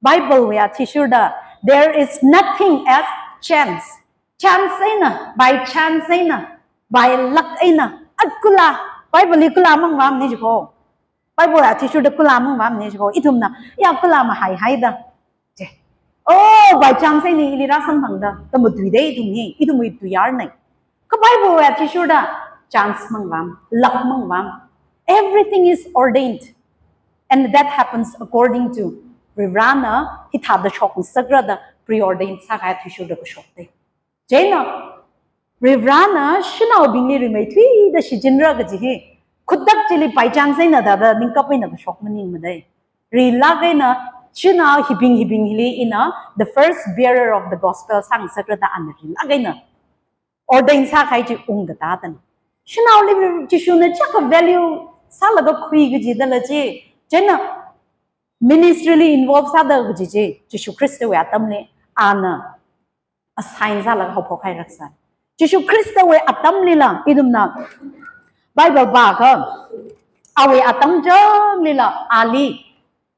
Bible wui athishurda, there is nothing as chance. Chance eina, by chance eina, by luck eina, atkala, Bible li kala mangvamni jiko. Bible athishurda kala mangvamni jiko. Ithumna, ya kala mahaihaida. Che. Oh, by chance eina ili rāsamphangda, da matuida ithum hi, ithumwui tuiyārna. Kha Bible wui athishurda, chance mangvam, luck mangvam. Everything is ordained. And that happens according to Varivarana hithāda shokngasakra da preordained sākahai athishurda kashokda. Chieina, Varivarana shanaobingli rimeithuida shichinra kaji hi, khuttak chili by chance eina thāda ningkap eina kashok maningmada. Rilāk eina, shanao hibing hibing hili ina the first bearer of the gospel sāngasakra da ana rilāk eina ordain sākahai chi ungkatā tana. Shanaoli Jishuna chaka value sālaga khui kaji dala chi. Chieina ministry li involve sāda kaji chi, Jishu Khristawui atamli ana assign sālaga haophok hairaksa. Jishu Khristawui atamlila, ithumna Bible pākha, awui atam changlila ali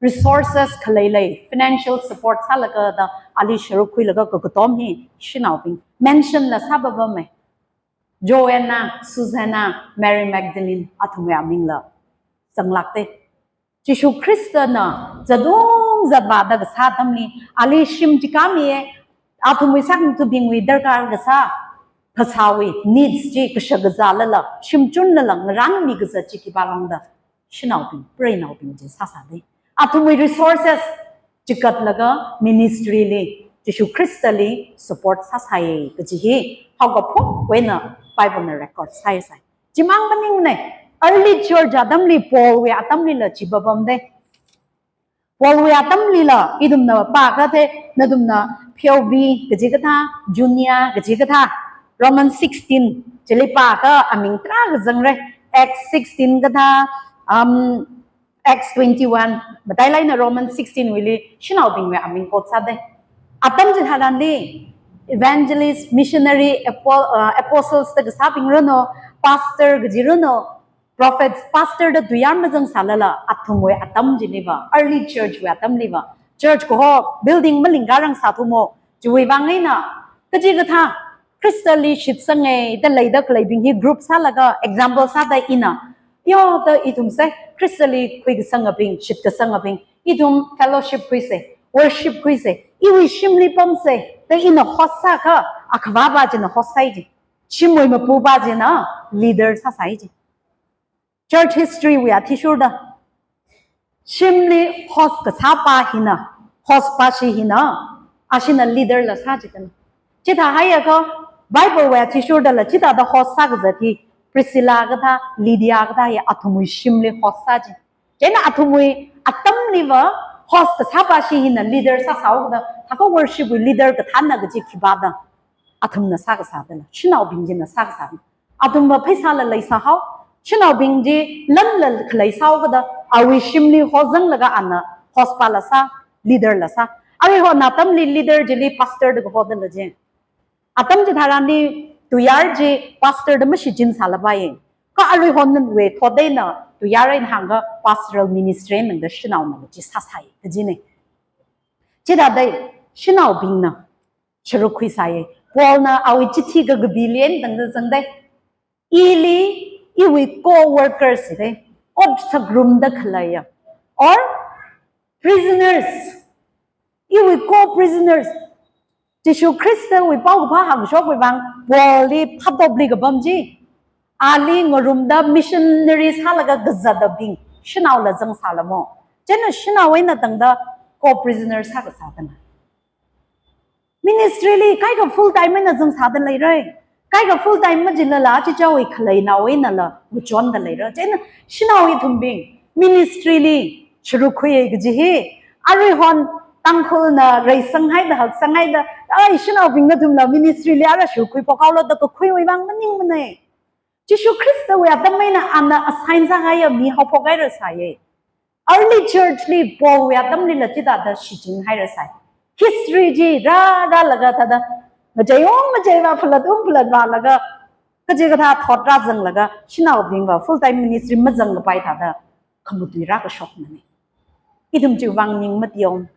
resources khalei lei, financial support sālaga da ali sharuk khuilaga kakatom hi shanaobing. Mention la sāpapamei. Joanna, Susanna, Mary Magdalene, athumwui amingla zanglākda. Jishu Khristana zatung zatvāda kasā atamli, ali shim chi khamiya, athumwui sakngathabingwui darkar kasā, phasāwui needs chi kashak kazālala, shim chunlala ngarānmi kazat chi khipā longda? Shanaobing, preinaobing chi sāsāda. Athumwui resources chikatlaga ministry li, Jishu Khristali support sāsai kaji hi haokaphok eina Bible na record sāsai. Chimang maningmana, early church atamli Paul wui atamlila chi papamda. Paul wui atamlila ithumna pākha thei, nathumna P O B kaji kathā, Junia kaji kathā, Roman sixteen chili pākha aming tarākha zangra, Acts sixteen kathā, um, Acts twenty-one, matailāk eina Roman sixteen wuili shanaobingwui aming quote sāda. Atam chitharanli evangelist, missionary, apo-, uh, apostles da kasābing ranu, pastor kaji ranu, prophets, pastor da tuiyār mazangsālala, athumwui atam chiliva, early church wui atamliva, church kaho building malingkārang sāthumo, chiwui vang eina kaji kathā Khristali shitsanga da leida khaleibing hi group sālaga, example sāda ina, yo da ithumsa Khristali khuikasangabing, shitkasangabing, ithum fellowship khuisa, worship khuisa, iwui shimli pamsa da ina host sākha, akhavāpa china host sāi ji. Shimwui mapupa china leader sāsai ji. Church history wui athishurda, shimli host kasāpa hina, host pa chi hina, ashina leader la sā jikana. Chithāhaiakha, Bible wui athishurdala chithāda host sākazat hi, Priscilla kathā, Lydia kathā hi athumwui shimli host sā ji. Chieina athumwui atamliva host kasāpa chi hina leader sāsāhaoda, thākha worship wui leader kathāna kaji khipāda? Athumna sākasā dala, shanaobing china sākasā. Athumva pheisāla leisāhao, shanaobing chi lanla khalei sāhaokada, awui shimli hozanglaga ana host pala sā, leader la sā. Aruihon atamli leader chili pastor da kahodala je. Atam chitharanli tuiyār chi pastor da mashichinsālapaiya. Kha aruihonwui thot eina tuiyār eina hāngkha pastoral ministry eina da shanaona chi sāsai kajina. Chithāda shanaobingna sharuk khuisai. Paulna awui chithi kakapili eina tangda zangda, Ili, iwui co-workers de, ot sāngarumda khaleiya, or prisoners, iwui co-prisoners. Jishu Khristawui paokaphā hāngshokwui vang, Paulli phatopli kapam chi, ali ngarumda missionary sālaga kazatabing shanaola zangsālamo. Chieina shanao eina tangda co-prisoner sākasā tana. Ministry li kaikha full time eina zangsāda leira. Kaikha full time majilala chichāwui khaleinaowui einala ngachonda leira. Chieina shanao ithumbing ministry li sharuk khuiya kaji hi, aruihon Tangkhulna reisanghaida, haksanghaida, ai, shanaobing nathumla ministry li ara sharuk khuiphok haolo da kakhuiwui vang maningmana. Jishu Khristawui atam eina ana assign sākahaiya mi haophok haira sāya. Early church li Paulwui atamlila chithāda shichinhaira sāi. History chi rārālaga thāda, ngacheiung ngacheiva, phalatung phalatvālaga, kachikathā thot rāzanglaga, shanaobingva full time ministry mazangkapai thāda khamatui rākashokmana. Ithum chiwui vang ning mateiyong.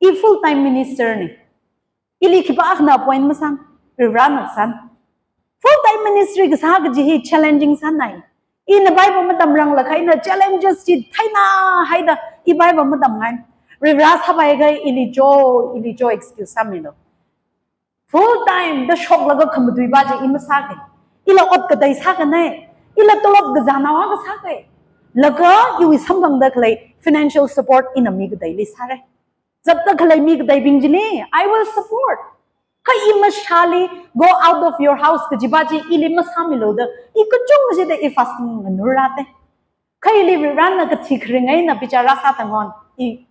I full time minister na. Ili khipākhana appoint masāi, Varivarana sāi. Full time ministry kasā kaji hi challenging sānai. Ina Bible matamranglakha ina challenges chi theinahaida, i Bible matamngai. Varivara sāpai kahai ili cho, ili cho excuse sāmilu. Full time da shoklaga khamatuipa chi i masākei. Ila ot katei sākanai. Ila tolop kazānao akha sākei. Laga iwui samphangda khalei financial support ina mi kateili sāra. Zatda khalei mi kateibing chili, I will support. Kha i mashāli, go out of your house kajipa chi ili masāmilu da, i kachungkha chida i fasting nganurrate. Kha ili Varivarana kathi kharing eina bichar rāsā tangkhan, i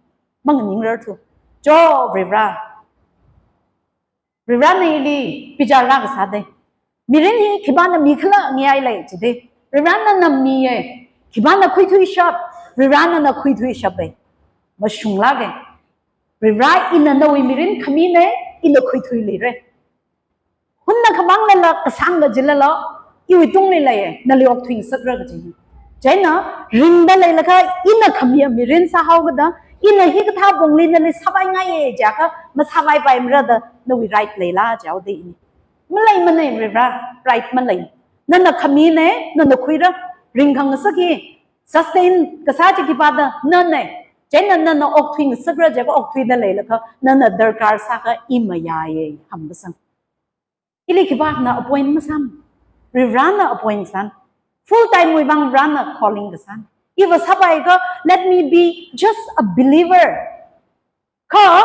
manganingrarthu. Cho Varivara. Varivarana ili bichar rākasā de. Mirin hi khipāna mikhala ngayai lei jide. Varivarana nana miya. Khipāna khuithuishap, Varivarana nana khuithuishape. Mashunglāke. Varivara, ina nawui mirin khamina, ina khuithuiluira. Hunna khamānglala, kasāngla jilala, iwui tungli leiya, nali okthuingasakra kaji. Chieina, ringda leilakha, ina khamiya mirin sāhaokida, ina hikathā pongli nali sāpaingaiya jiakha, masāpaipaimara da, nawui right leila jihaoda ini. Maleimana Varivara, right malei. Nana khamina, nana khuira, ringkhangasak hi, sustain kasā chi khipāda, nana. Chieina nana okthuingasakra jiakha okthuida leilakha, nana darkar sākha i mayāya, hamkasang. Ili khipākhana appoint masāi. Varivarana appoint sāi. Full time wui vang Varivarana calling kasāi. Iva sāpaikha, let me be just a believer. Kha,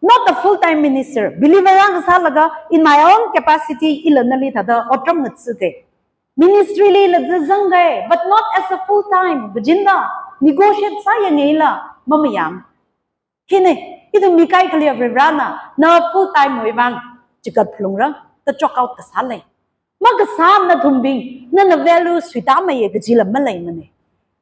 not a full time minister. Believer akha sālaga, in my own capacity, ila nali thāda otram ngatsike. Ministry lila zazangke, but not as a full time. Kajina, negotiate sāyangaila, mamayang. Hine, ithum mi kaikhaliya Varivarana, na full time wui vang, chikat phalungra, da chok out kasā lei. Makasā nathumbing, nana value suitāmeiya kajila maleimana.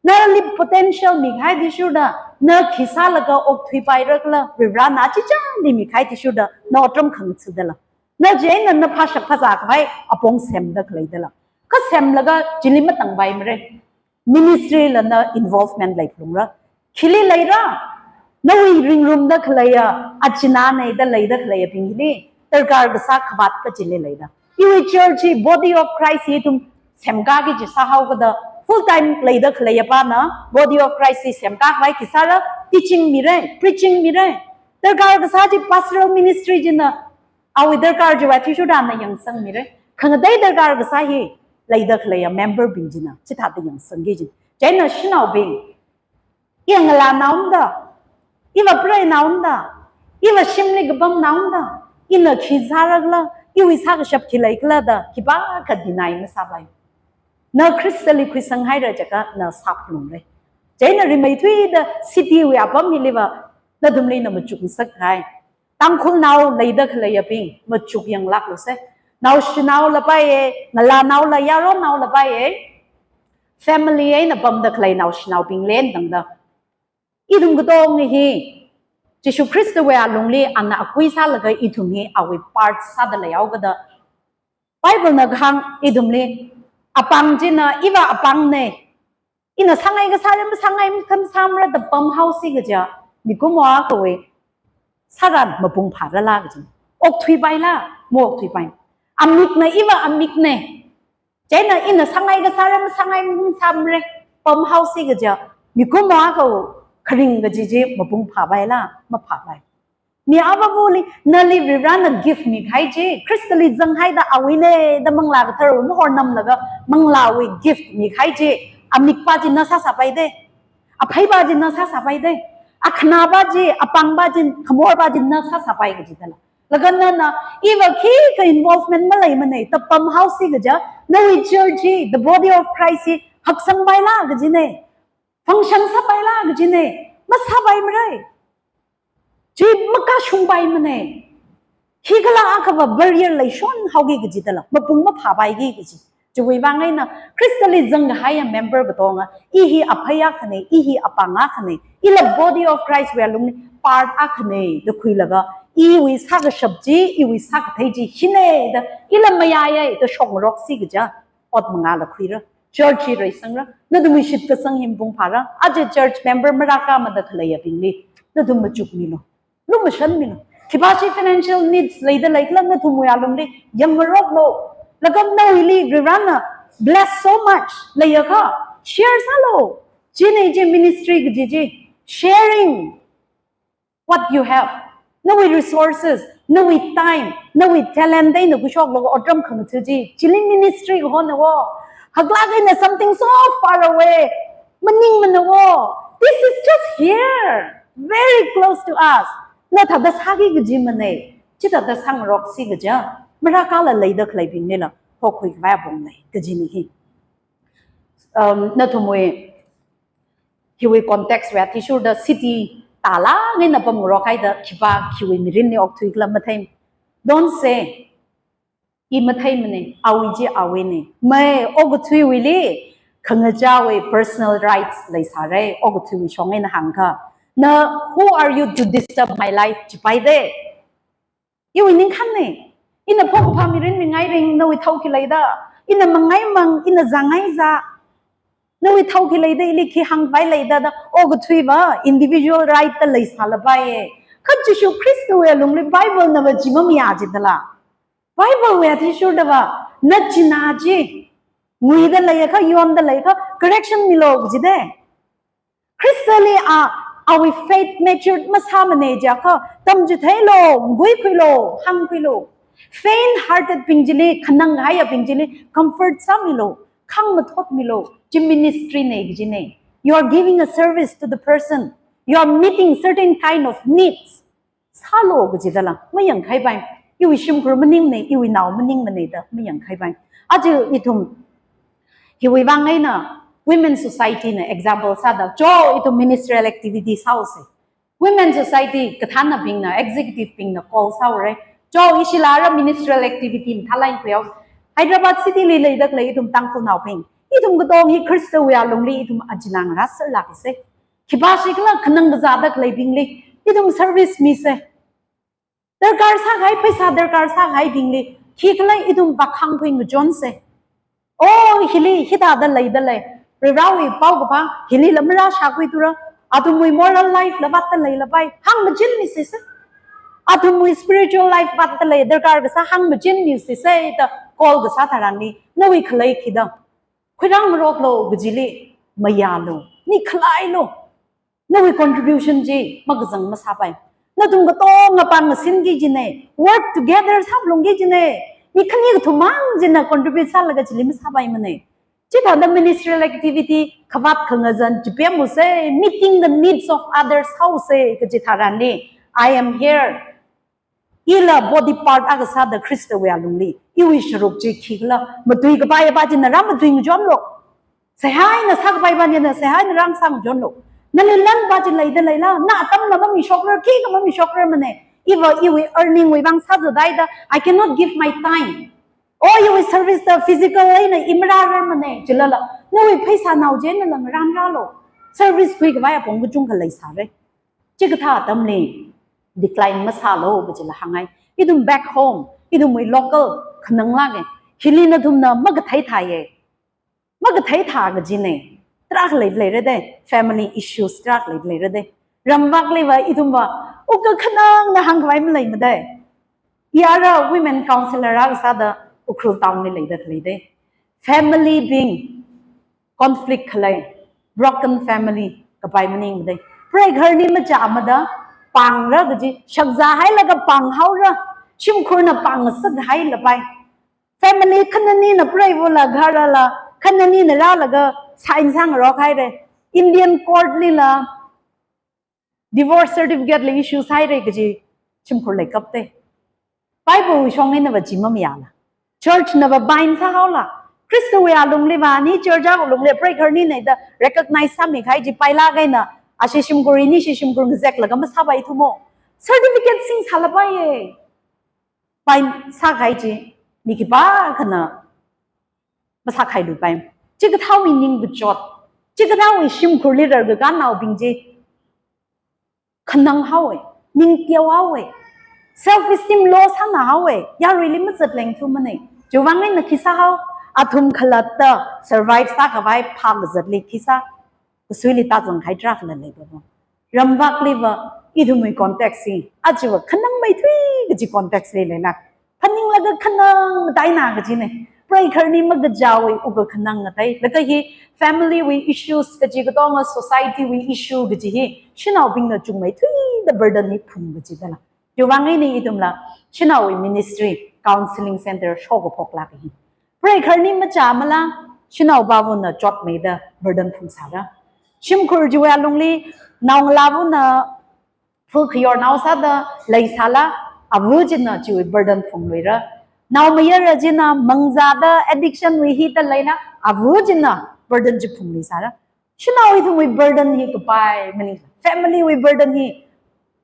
Nali potential mikahai athishurda, na khi sālaga okthuipairakhala, Varivarana chichāli mikahai athishurda, na otram khangatha̱dala. Na chieina na phāshak phāzā khavai apong semda khaleidala. Kha semlaga chili matangpaimara. Ministry lana involvement leiphalungra. Khili leira, nawui ringrumda khaleiya, achināna da leida khaleiyabing hili, darkar kasā khavāt kachili leida. Iwui church hi, body of Christ hi ithum semkāki kaji sāhaokida, full time leida khaleiyapana, body of Christ hi semkā khavai khi sāra, teaching mira, preaching mira. Darkar kasā chi pastoral ministry china, awui darkar chiwui athishurda na yangsangmira. Khangatei darkar kasā hi, leida khaleiya member bing china, chithāda yangsangki kaji. Chieina shanaobing, iva ngalānaoda, iva preinaoda, iva shimli kapamnaoda, ina khi sārakhala, iwui sākashap khi leikhala da, khipākha deny masāpai. Na Khristali khuisanghaira jiakha, na sāphalungra. Chieina rimeithuida city wui apam hiliva, nathumli ina machukngasakhai. Tangkhulnao leida khaleiyabing, machuk yanglākluse. Naoshinao lapaiya, ngalānao la, yaronao lapaiya, family eina pamda khalei naoshinaobing lendangda. Ithum katonga hi, Jishu Khristawui alungli ana akui sālaga ithum hi awui part sāda leihaokida. Bible na kahāng ithumli, apāng china, iva apāngna. Ina sāngai kasā, masāngai makhamsamara da pamhaosi kaja, mikumo akhawui sāran mapung phārala kaji. Okthuipaila, maokthuipai. Amikna, iva amikna. Chieina ina sāngai kasāra, masāngai masāmara. Pamhaosi kaja, mikumo akha kharing kaji chi mapung phāpaila, maphāpai. Mi avavali, nali Varivarana gift mikahai chi, Khristali zanghaida awuina da Manglā Katharawui mahor namlaga Manglāwui gift mikahai chi, amikpa chi na sāsāpai de, apheipa chi na sāsāpai de, akhanapa chi, apāngpa chi, khamorpa chi na sāsāpai kaji dala. Laga nana, iva khikha involvement maleimanei, da pamhaosi kaja, nawui church hi, the body of Christ hi, haksangpaila kajinei, function sāpaila kajinei, masāpaimarai. Chi makashungpaimanei. Khikhala akhava barrier leishon haoki kaji dala, mapung maphāpaiki kaji. Chiwui vang eina, Khristali zangkahaiya member katonga, i hi aphei akhanei, i hi apāng akhanei, ila body of Christ wui alungli part akhanei da khuilaga, iwui sākashap chi, iwui sākathei chi hinei da, ila mayāyai da shokngaroksi kaja, ot mangāla khuira, church hi reisangra, nathumwui shitkasang hi mapung phāra, aja church member marākāmada khaleiyabingli, nathum machukmilu, lumashanmilu. Khipāshi financial needs leida leikhala nathumwui alungli yangngaroklu. Laga nawuili Varivarana bless so much leiakha, share sālu. Chieina chi ministry kaji chi, sharing what you have. Nawui resources, nawui time, nawui talent eina khuishoklo otram khangatha chi, chili ministry kahona wo. Haklāk eina something so far away, maningmana wo. This is just here, very close to us. Na thāda sāki kajimanei, chithāda sāngaroksi kaja, marākāla leida khaleibinglila, hokhui khavai apong lei kajinei hi. Um, nathumwui, hiwui context wui athishurda city tālāk eina pamngarok haida khipā, khiwui mirinli okthuikhala mathei. Don't say, i matheimanei, awui chi awuinei. Mai, okathuiwuili, khangachāwui personal rights leisārai, okathuiwui shong eina hāngkha. Na, who are you to disturb my life, chipai de. Iwui ningkhānnei. Ina phokphā mirinwui ngairing, nawui thao khi leida. Ina mangaimang, ina zāngaizā, nawui thao khi leida, ili khi hāngpai leida da, okathuiva individual right da leisālapaiye. Kha Jishu Khristawui alungli Bible nava chi mamayā jidala. Bible wui athishurdava, na china chi nguida leiakha, yonda leiakha, correction milo kajidei. Khristali a, awui faith matured masāmanei jiakha, tamchitheilo, nguikhuilo, hāngkhuilo. Faint hearted bing chili, khanang haiyabing chili, comfort sāmilo, khangmathotmilo, chi ministry nei kajinei. You are giving a service to the person. You are meeting certain kind of needs. Sālo kajidala, mayangkhaipai. Iwui shimkhur maningmanei, iwui nao maningmanei da mayangkhaipai. Aja ithum, hiwui vang eina, Women Society na example sāda, cho ithum ministerial activity sāose. Women Society kathānabingna, executive bingna call sāore. Cho ishila ara ministerial activity mathālāk eina khuihaose. Hyderabad city li leida khalei ithum Tangkhulnaobing, ithum katong hi Khristawui alungli ithum achinā ngarā sālākise. Khipāshikhala khanang kazāda khaleibingli ithum service mise. Darkar sākahai, pheisā darkar sākahaibingli, khikhala ithum vākhangphui ngachonse. Oh, hili hithāda leida lei. Varivarawui paokaphā, hilila marāshākhuithura. Athumwui moral life la vātda leilapai, hāngmachinmisise. Athumwui spiritual life vātda lei, darkar kasā hāngmachinmisise da call kasā tharanli, nawui khalei khida, khuirāngaroklo kajili mayālu, mi khalailo. Nawui contribution chi makazang masāpai. Nathum katonga pāng ngasinki jinei, work together sāphalungki jinei. Mi khani kathummang china contribute sālaga chili masāpaimanei. Chithāda ministerial activity khavāt khangazan chipemuse, meeting the needs of others haose kaji tharanli, I am here. Ila body part akha sāda Khristawui alungli, iwui sharuk chi khikhala, matuikapaipa china rāmatuingachonlo. Saihaina sākapaipa china saihaina rāngasāngachonlo. Nali lanpa chi leida leila, na atamla mamishokrar, khikha mamishokrarmanei. Iva iwui earning wui vang sāzathaida, I cannot give my time. Oh, iwui service da physical eina i marārarmanei, chilala, nawui pheisā nao china lang rānrālo. Service khuikhavai apong kachungkha leisāre. Chikathā atamli decline masālo kajila hāngngai. Ithum back home, ithumwui local khananglāke. Hili nathumna makathei thāye. Makathei thā kajinei. Tarākha leida leirade, family issues tarākha leida leirade. Ramvakliva ithumva, uka khanangna hāngkhavai maleimade. I ara women councillor akha sāda Ukhrul town li leida khaleide. family bing conflict khalei, broken family kapai maningmana. Preigahar ni machāmada pāngra kaji, shakzā hailaga pānghaora, shimkhurna pāngasak hailapai. Family khananina preivula gaharala, khananina rālaga sign sāngarok haira. Indian court lila divorce certificate la issue sāhaira kaji shimkhur leikapta. Bible shong einava chi mamayāla. Church nava bind sāhaola. Khristawui alungliva ani church awui alungli preigahar nina da recognize sāmikahai chi pailāk eina, ashi shimkhur ini shi shimkhur ngazeklaga masāpaithumo. Certificate singsālapaiya. Bind sākahai chi mi khipākhana masākhailupai. Chikathāwui ningkachot, chikathāwui shimkhurli rarkakānaobing chi khanang haowa, ning teohaowa, self esteem low sānā haowa, yaruili mazatlengthumana. Chiwuivang eina khi sāhao, athum khalatta survive sākhavai phākazatli khi sā, kasuili tāzangkahai tarākhala leipapa. Ramvakliva ithumwui context hi, ajava khanangmeithui kaji context li leilāk. Phaninglaga khanang mataina kajina. Preigahar ni makachāwui wukkhanang ngateilāk hi, family wui issues kaji katonga, society wui issue kaji hi shanaobingna chungmeithuida burden hi phung kajidala. Chiwuivang eina ithumla shanaowui ministry, counseling center shokaphoklāk hi. Preigahar ni machāmala, shanao pāvana chotmeida burden phungsāra. Shimkhur chiwui alungli naongalāvana phu khayornao sāda leisāla, ava china chiwui burden phungluira. Naomayara china mangzāda addiction wui hida leila, ava china burden chi phungluisāra. Shanao ithumwui burden hi kapai maning, family wui burden hi,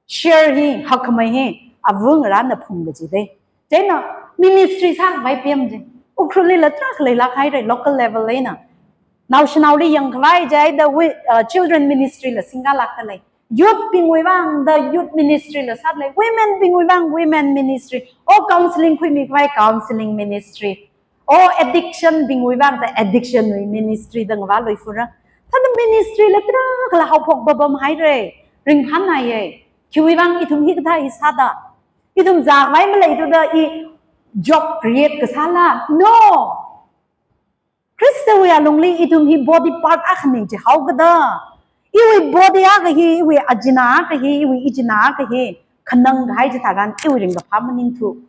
share hi, hakkhamei hi, ava ngarāna phung kajida. Chieina ministry sākhavai pem chi Ukhrulli la tarākha leilāk haira, local level eina. Naoshinaoli yangkhavai chida wi-, uh, children ministry la singkhalākta lei. Youth bingwui vangda youth ministry la sāda lei. Women bingwui vang women ministry. O counseling khuimikhavai counseling ministry. O addiction bingwui vangda addiction wui ministry da ngavāluifura. Thāda ministry la tarākhala haophok papam haira. Ringphānāya. Khiwui vang ithum hikathā hi sāda? Ithum zākhavai maleithuda i job create kasāla? No. Khristawui alungli ithum hi body part akhana jihaokada. Iwui body akha hi, iwui ajina akha hi, iwui ijina akha hi khanangkahai chitharan iwui ringkaphā maningthu.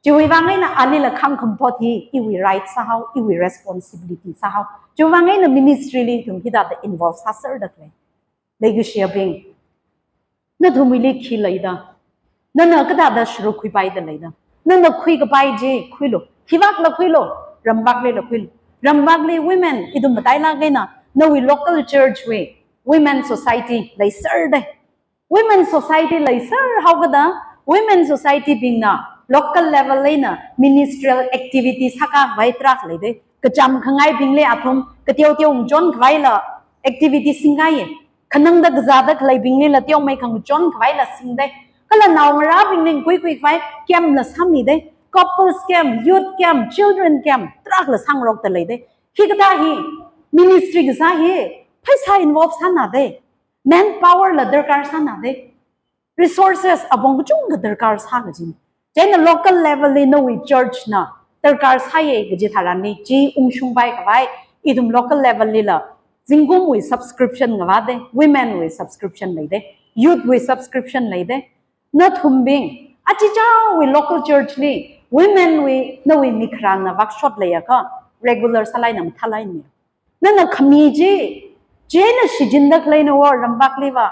Chiwui vang eina alila khangkhamphot hi iwui right sāhao, iwui responsibility sāhao. Chiwui vang eina ministry li ithum hithāda involve sāserda khalei. Leikashiyabing, nathumwuili khi leida? Nana kathāda sharuk khuipaida leida? Nana khuikapai chi khuilu. Khivakla khuilu. Ramvaklila khuilu. Ramvakli women, ithum matailāk eina, nawui local church wui women society leiserda. Women society leiser haokada, women society bingna local level eina ministerial activity sākhavai tarākha leida. Kacham khangaibingli athum kateo teo ngachonkhavaila activity singkahaiya. Khanangda kazāda khaleibinglila teomeikha ngachonkhavai la singda. Kala naongarābingli ngakhuikhuikhavai camp la sāmida. Couples camp, youth camp, children camp, tarākhala sāngarokta leida. Hikathā hi, ministry kasā hi, pheisā involve sānāda. Manpower la darkar sānāda. Resources apong kachungkha darkar sā kajina. Chieina local level li nawui church na darkar sāya kaji tharanli, chi ungshungpaikhavai, ithum local level lila zingkumwui subscription ngavāda, women wui subscription leida, youth wui subscription leida. Nathumbing, achichāwui local church li women wui, nawui mikharāna workshop leiakha regular sālaina mathālaina. Nana khami chi, chieina shichinda khaleina wo Ramvakliva.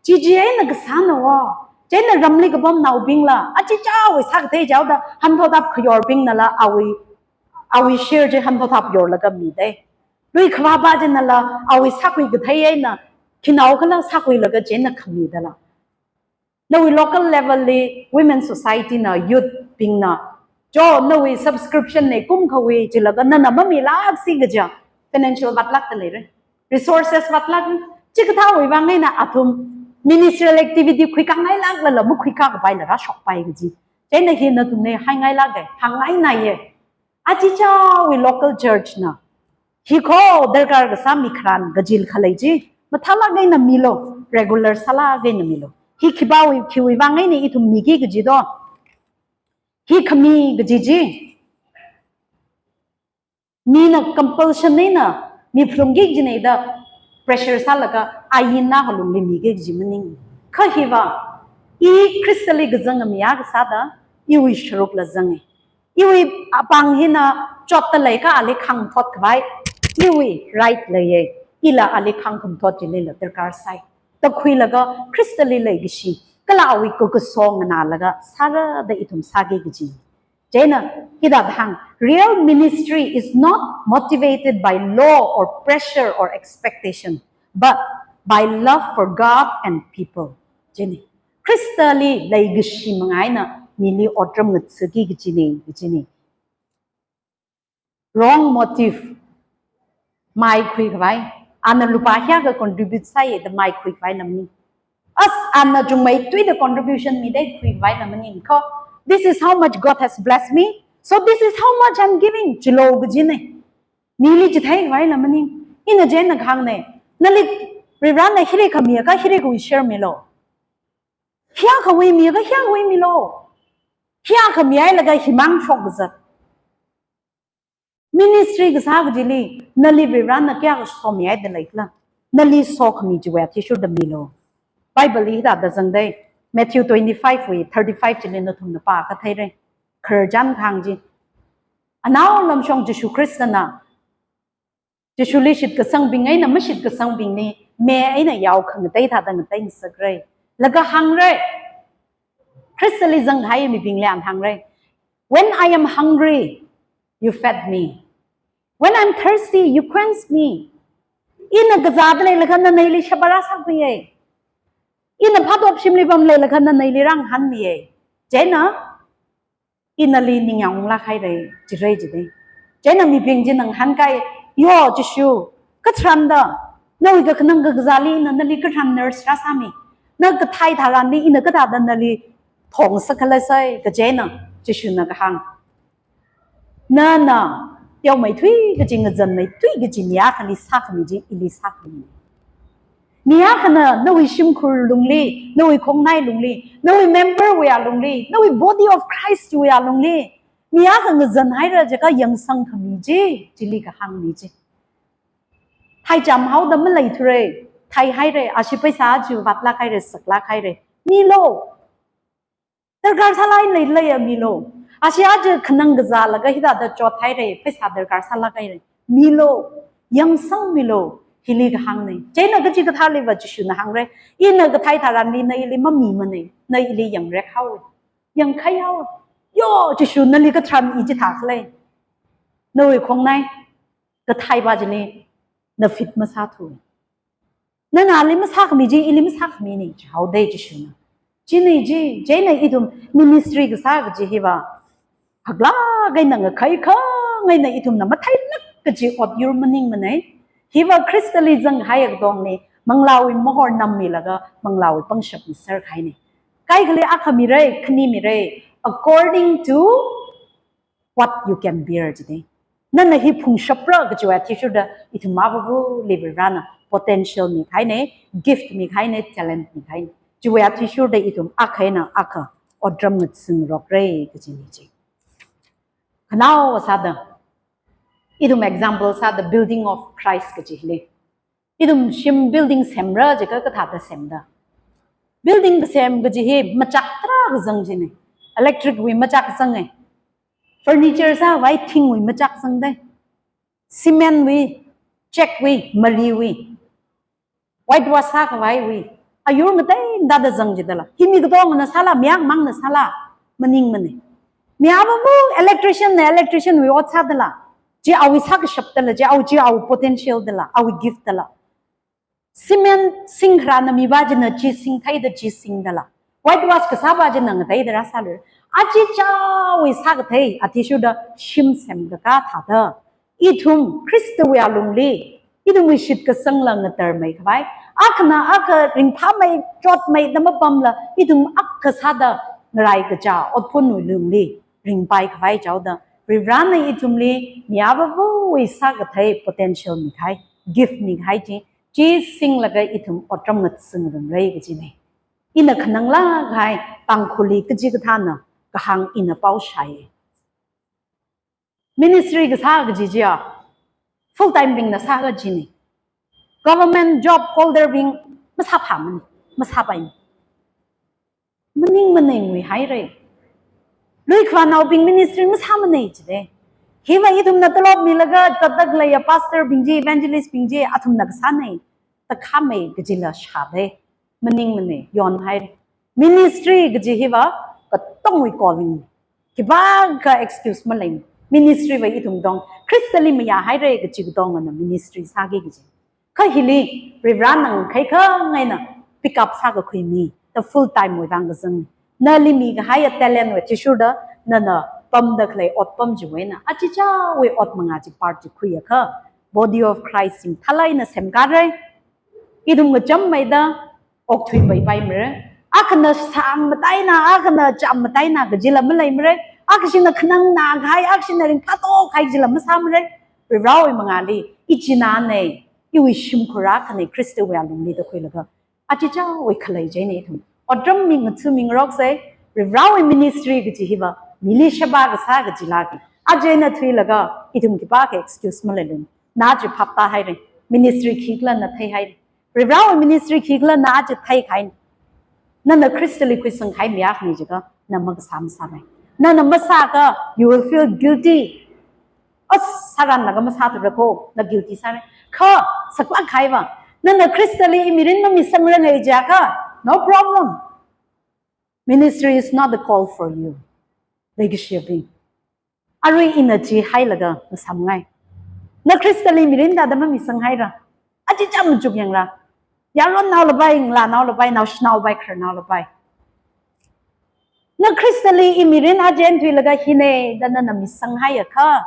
Chi chieina kasāna wo. Chieina ramli kapamnaobingla, achichāwui sākathei chaoda, hanthotap khayorbingnala awui, awui share chi hanthotap yorlaga mida. Lui khavāpa chinala awui sākhui kathei eina, khinaokhala sākhuilaga chieina khamidala. Nawui local level li women society na, youth bingna, cho, nawui subscription na kumkhawui chilaga nana mamilāksi kaja, financial vatlākta leira. Resources vatlāk. Chikathāwui vang eina athum ministerial activity khuikāngailāklala makhuikākapaila rāshokpai kaji. Chieina hi nathumli haingailāka, hāngngainaya. Achichāwui local church na, hi kho darkar kasā mikharān kajil khalei chi, mathālāk eina milu, regular sālāk eina milu. Hi khipāwui, khiwui vang eina ithum miki kaji do? Hi khami kaji chi. Mina compulsion eina mi phalungki kajina da pressure sālaga aina halungli miki kaji maning. Kha hiva, i Khristali kazang mi akha sāda, iwui sharukla zanga. Iwui apāng hina chotta leiakha ali khangthot khavai iwui right leiya. Ila ali khangthot chilila darkar sai. Takhuilaga Khristali leikashi, kala awui kakaso nganālaga sāra da ithum sāki kaji. Chieina hithāda hāng, real ministry is not motivated by law or pressure or expectation, but by love for God and people. Chieina Khristali leikashi manga eina mili otram ngathāki kajina, kajina. Wrong motive. Mai khuikhavai. Ana lupā hiyākha contribute sāya da mai khuikhavai lam maning. As ana chungmeithuida contribution mida khuikhavai lam maning ko. This is how much God has blessed me. So this is how much I'm giving. Chilo kajina. Mili chitheikhavai lam maning. Ina chieina kahāngna. Nali Varivarana hili khamiakha hili khui share milo. Hiyākhawui miakha hiyākhawui milo. Hiyākhami hailaga himang shokzat. Ministry kasā kajili, nali Varivarana kayākha somihaida leikhala. Nali sokhami chiwui athishurda milo. Bible li hithāda zangda, Matthew twenty-five wui thirty-five chili nathumna pākha theira. Khararchan kahāng chi. Anaolamshong Jishu Khristana Jishuli shitkasangbing eina mashitkasangbingli mei eina yao khangatei thāda ngateingasakra. Laga hāngra. Khristali zanghai mibingli ana hāngra. When I am hungry, you fed me. When I'm thirsty, you quenched me. Ina kazāda leilakha nana ili sheba rāsākhuiya. Ina phatop shimli pamda leilakha nana ili rāngahānmiya. Chieina, ina nali ningyāng unglāk haira, chira jida. Chieina mibing china ngahānkai, yo Jishu, katharānda, nawui kakhanang kakazāli ina nali katharān nurse rāsāmi. Na kathei tharanli ina kathāda nali thongsak khala sai, kaji eina Jishuna kahāng. Nana teomeithui kaji, ngazanmeithui kaji mi akhali sākhami chi ili sākhami. Mi akhana nawui shimkhur lungli, nawui khongnai lungli, nawui member wui alungli, nawui body of Christ wui alungli, mi akha ngazanhaira jiakha yangsangkhami chi, chili kahāngna chi. Theicham haoda maleithura, theihaira, ashi paisa chi vātlāk haira, saklāk haira. Milo. Darkar sālāk eina leiya milo. Ashi aja khanang kazālaga hithāda chothaira, paisa darkar sālāk haira. Milo, yangsangmilo, hili kahāngna. Chieina kachikathāliva Jishuna hāngra. Ina kathei tharanli na ili mamimana, na ili yangrek haowa. Yangkhai haowa. Yo, Jishu nali katharān i chithākhala. Nawui khongnai, katheiva chili, na fit masāthu. Nana ali masākhami chi, ili masākhamina, jihaoda Jishuna. China chi, chieina ithum ministry kasā kaji hiva. Haklāk eina ngakhai khangaina ithumna matheilāk kaji ot yur maningmana. Hiva Khristali zanghai akatongli, manglāwui mahor nammilaga, manglāwui pangshap miser kahaina. Kaikhali akha mira, khani mira, according to what you can bear jida. Nana hi phungshapra kajiwui athishurda ithum avāvali Varivarana potential mikahaina, gift mikahaina, talent mikahaina. Chiwui athishurda ithum akha eina akha otram ngatsingrokra kajina chi. Khanao sāda, ithum example sāda building of Christ kajili. Ithum shim building semra jiakha kathāda semda. Building kasem kaji hi machak tarākha zang china. Electric wui machak zanga. Furniture sāvai thingwui machak zangda. Cement wui, chek wui, mali wui. Whitewash sākhavai wui. Ayur ngateida zang jidala. Hi mi katongna sāla, mi akhamangna sāla. Maningmana. Mi avāva electrician na electrician wui ot sādala. Chi awui sākashap dala, chi awui, chi awui potential dala, awui gift dala. Cement singkharāna mipā china chi singtheida chi singdala. Whitewash kasāpā china ngateida rāsālui. Achichāwui sākathei, athishurda shim semkakā thāda. Ithum Khristawui alungli, ithumwui shitkasangla ngatarmeikhavai. Akhana akha ringphāmei, chotmeida mapamla, ithum akha sāda ngaraikacha otphunwui lungli ringpaikhavai chaoda. Varivarana ithumli, mi avāvawui sākathei potential mikahai, gift mikahai chi, chi singlaga ithum otram ngatsingrumra kajina. Ina khananglāk kahai Tangkhulli kachikathāna kahāng ina pao shāya. Ministry kasā kaji chiya, Full time bingna sāga jina. Government job holder bing masāphāmana, masāpaimana. Maningmana, nguihaira. Lui khavānaobing ministry masāmana jida. Hiva ithumna tolop milaga zatda khaleiya pastor bing chi, evangelist bing chi, athumna kasāna. Takhāmei kajila shāda. Maningmana, yonhaira. Ministry kaji hiva katongwui calling. Khipākha excuse malei. Ministry va ithum tong Khristali mayāhaira kaji katongana ministry sāki kaji. Kha hili Varivarana ngakhaikha ngaina pick up sākakhui mi, the full time wui vang kazang. Nali mikahaiya talent wui athishurda, nana pamda khalei otpam chiwui eina achichāwui ot mangā chi part chi khuiakha, Body of Christ singthalai na semkare. Ithum kachammeida okthuipaipaimara. Akhana sāngmataina, akhana chammataina kajila maleimara. Akhashina khanangnā kahai, akhashina ringphātokhai kajila masāmara. Varivarawui mangāli, ichinane, iwui shimkhur akhane, Khristawui alungli da khuilaga, achichāwui khalei china ithum. Otram mingatsu mingaroksa, Varivarawui ministry kaji hiva mili sheba kasā kajilāka. Aja eina thuilaga ithum khipākha excuse maleilei. Na chi phaptāhaira. Ministry khikhala na theihaira. Varivarawui ministry khikhala na chi theikhaina. Nana Khristali khuisangkahai mi akhana jiakha, na makasā masāmei. Nana masāakha, you will feel guilty. As, sāranlaga masāthura kho, na guilty sāra. Kha, saklāk kahaiva, nana Khristali mirin mamisangranga jiakha, no problem. Ministry is not the call for you. Leikashiyabing, arui ina chi hailaga ngasāmngai. Na Khristali mirin thāda mamisanghaira. Achichā machukyangra. Yaronnao labai, ngalānao labai, naoshinao labai, khararnao labai. Na Khristali i mirin aja eina thuilaga hina da nana misanghaiakha,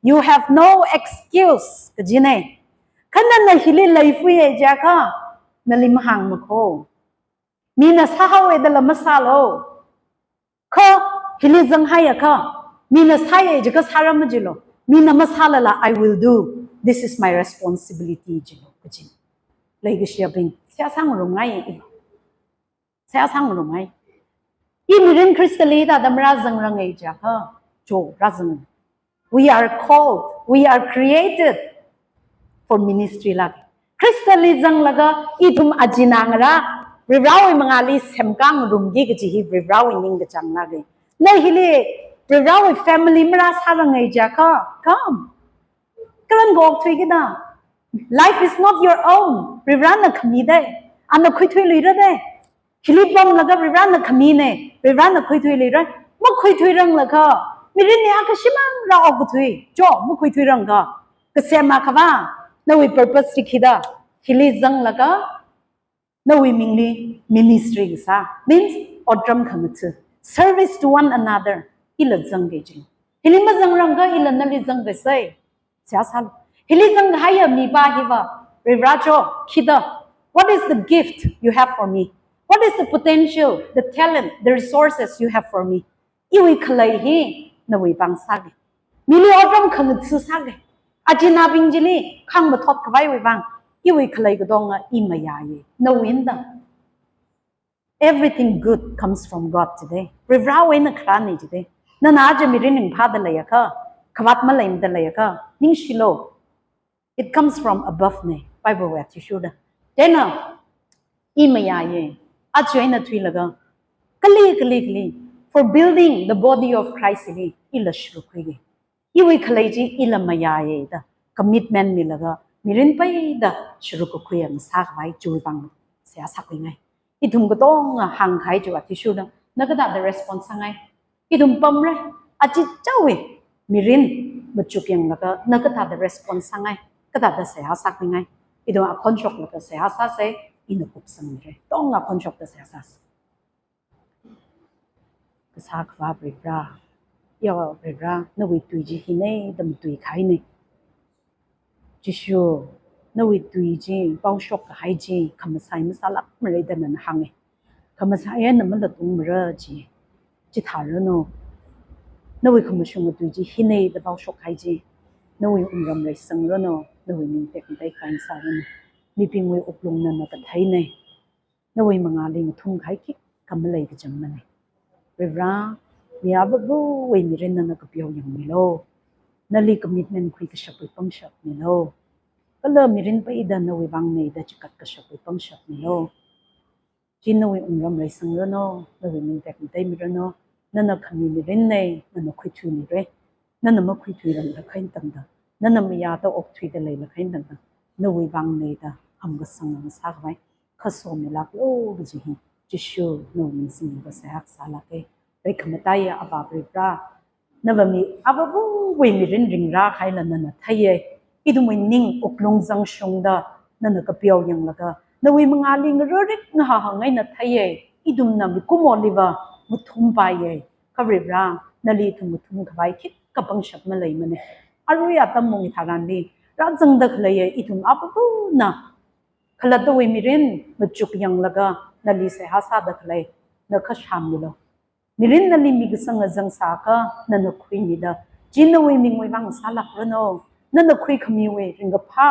you have no excuse kajina. Kha nana hili leifui jiakha, nali mahāngma kho. Mina sāhaowa dala masālu. Kha hili zanghaiakha, mina sāya jiakha sāra majilu. Mina masālala, I will do. This is my responsibility jilu kaji. Leikashiyabing, seihā sāngarumngai. Seihā sāngarumngai. I mirin Khristali thāda marāzangranga jiakha, cho rāzang. We are called, we are created for ministry lāk. Khristali zanglaga ithum ajina ngarā, Varivarawui mangāli semkāngarumki kaji hi Varivarawui ningkachāng lāka. Na hili Varivarawui family marāsāranga jiakha, come. Karan gok thuiki da. Life is not your own. Varivarana khamida. Ana khuithuiluira da. Hili pamlaga Varivarana khamina, Varivarana khuithuiluira. Makhuithuiranglakha, mirinli akha shimānra okthui. Cho, makhuithuirangakha, kasem akhava, nawui purpose chi khida? Hili zanglaga, nawui mingli ministry kasā. Means, otram khangatha. Service to one another. Ila zangki kaji. Hili mazangrangakha, ila nali zangki sai. Seihā sālu. Hili zanghaiya mipā hiva, Varivara cho, khida? What is the gift you have for me? What is the potential, the talent, the resources you have for me? Iwui khalei hi nawui vang sāki. Mili otram khangatha sāki. Ajinabing chili khangmathot khavaiwui vang, iwui khalei katonga i mayāya. Nawui eina da. Everything good comes from God jida. Varivarawui eina kharāna jida. Nana aja mirin ringphāda leiakha, khavāt maleimada leiakha, ningshilu. It comes from above na, Bible wui athishurda. Chieina, i mayāya. Aja eina thuilaga, kali, kali, kali, for building the body of Christ li, ila sharuk khuiki. Iwui khalei chi ila mayāya da commitment milaga, mirin peida sharuk kakhuiya ngasā khavai chiwui vang seihā sākhuingai. Ithum katonga hāngkahai chiwui athishurda, na kathāda response sāngai? Ithum pamra, achichāwui mirin machukyanglaga, na kathāda response sāngai? Kathāda seihā sākhuingai? Ithum akhon shoklaga seihā sāsa, ina kupsangmira. Katonga akhon shokda seihā sāsa. Kasā Akhava Varivara, ya Varivara, nawui tui chi hina da matuikahaina. Jishu, nawui tui chi vaoshok kahai chi khamasai masālākmara da nana hānga. Khamasai eina malatungmara chi, chithāranu. Nawui khamashunga tui chi hina da vaoshok kahai chi, nawui wungram leisangranu, nawui ming tekmatei khavai sāranu. Mibingwui wuklung nana katheina. Nawui mangāli ngathum kahai khikha malei kajammana. Varivara, mi avāvawui mirin nana kapeo yangmilu. Nali commitment khuikashapwui pangshap milu. Kala mirin peida nawui vang neida chikat kashapwui pangshap milu. Chi nawui wungram leisangranu, nawui ming tekmatei miranu, nana khami mirinna, nana khuithuimira. Nana makhuithuirangda khain tangda, nana mayāda okthuida leila khain tangda, nawui vang neida hamkasang ngasākhavai khaso milāklu kaji hi Jishu nawui ming singlaga seihā kasālāka. Rai khamataiya Avā Varivara, nava mi avāvawui mirin ringrākahaila nana theiya. Ithumwui ning wuklung zangshungda nana kapeo yanglaga, nawui mangāli ngarorik ngahāhāng eina theiya. Ithumna mikumoliva mathumpaiya. Kha Varivara, nali ithum mathumkhavai khikha pangshap maleimana. Arui atam mong tharanli rāzangda khaleiya ithum avāvana khalattawui mirin machuk yanglaga nali seihā sāda khalei, na kasham milu. Mirin nali mikasanga zangsākha nana khuimida, chi nawui mingwui vang sālākranu. Nana khuikhamiwui ringkaphā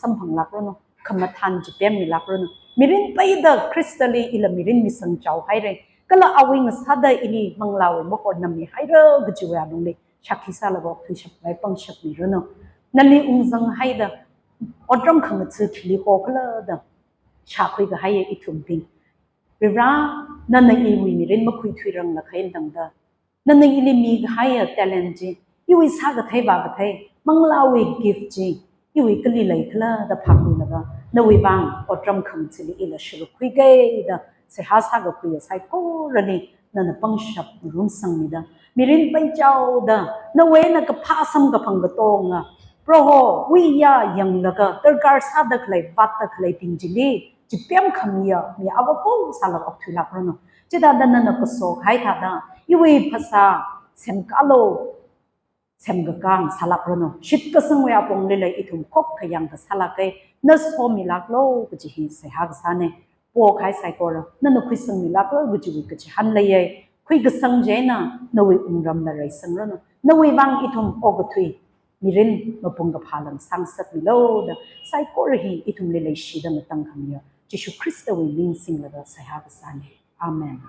samphanglākranu. Khamathān chipem milākranu. Mirin peida Khristali ila mirin misangchaohaira, kala awui ngasāda ili manglāwui mahorna mihaira kajiwui alungli shākhi sālaga okthuishapkhavai pangshap miranu. Nali ungzanghaida otram khangatha khili hokhala da shākhuikahaiya ithumbing. Varivara, nana iwui mirin makhuithuirangla khain tangda, nana ili mikahaiya talent chi, iwui sākathei vākathei, manglāwui gift chi iwui kali leikhala da phākhuilaga, nawui vang otram khangathali ila sharuk khuikida seihā sākakhuiya saikorali nana pangshap ngarumsangmida, mirin peichaoda nawui eina kaphā samkaphang katonga, Prohowui yā yanglaga darkar sāda khalei, vātda khaleibing chili chipem khamiya mi avāva sālaga okthuilākranu. Chithāda nana kaso kahai thāda iwui phasā semkalo, semkakā ngasālākranu. Shitkasangwui apongli lei ithum khokkha yangkasā lāka. Na somilāklu kaji hi seihā kasāna. Pokahai saikora nana khuisangmilāklu kajiwui kachihān leiya. Khuikasang chieina nawui wungramla reisangranu. Nawui vang ithum okathui mirin mapung kaphā lang sāngasakmilu da saikora hi ithumli leishida ngatangkhamiya Jishu Khristawui ming singlaga seihā kasāna. Amen.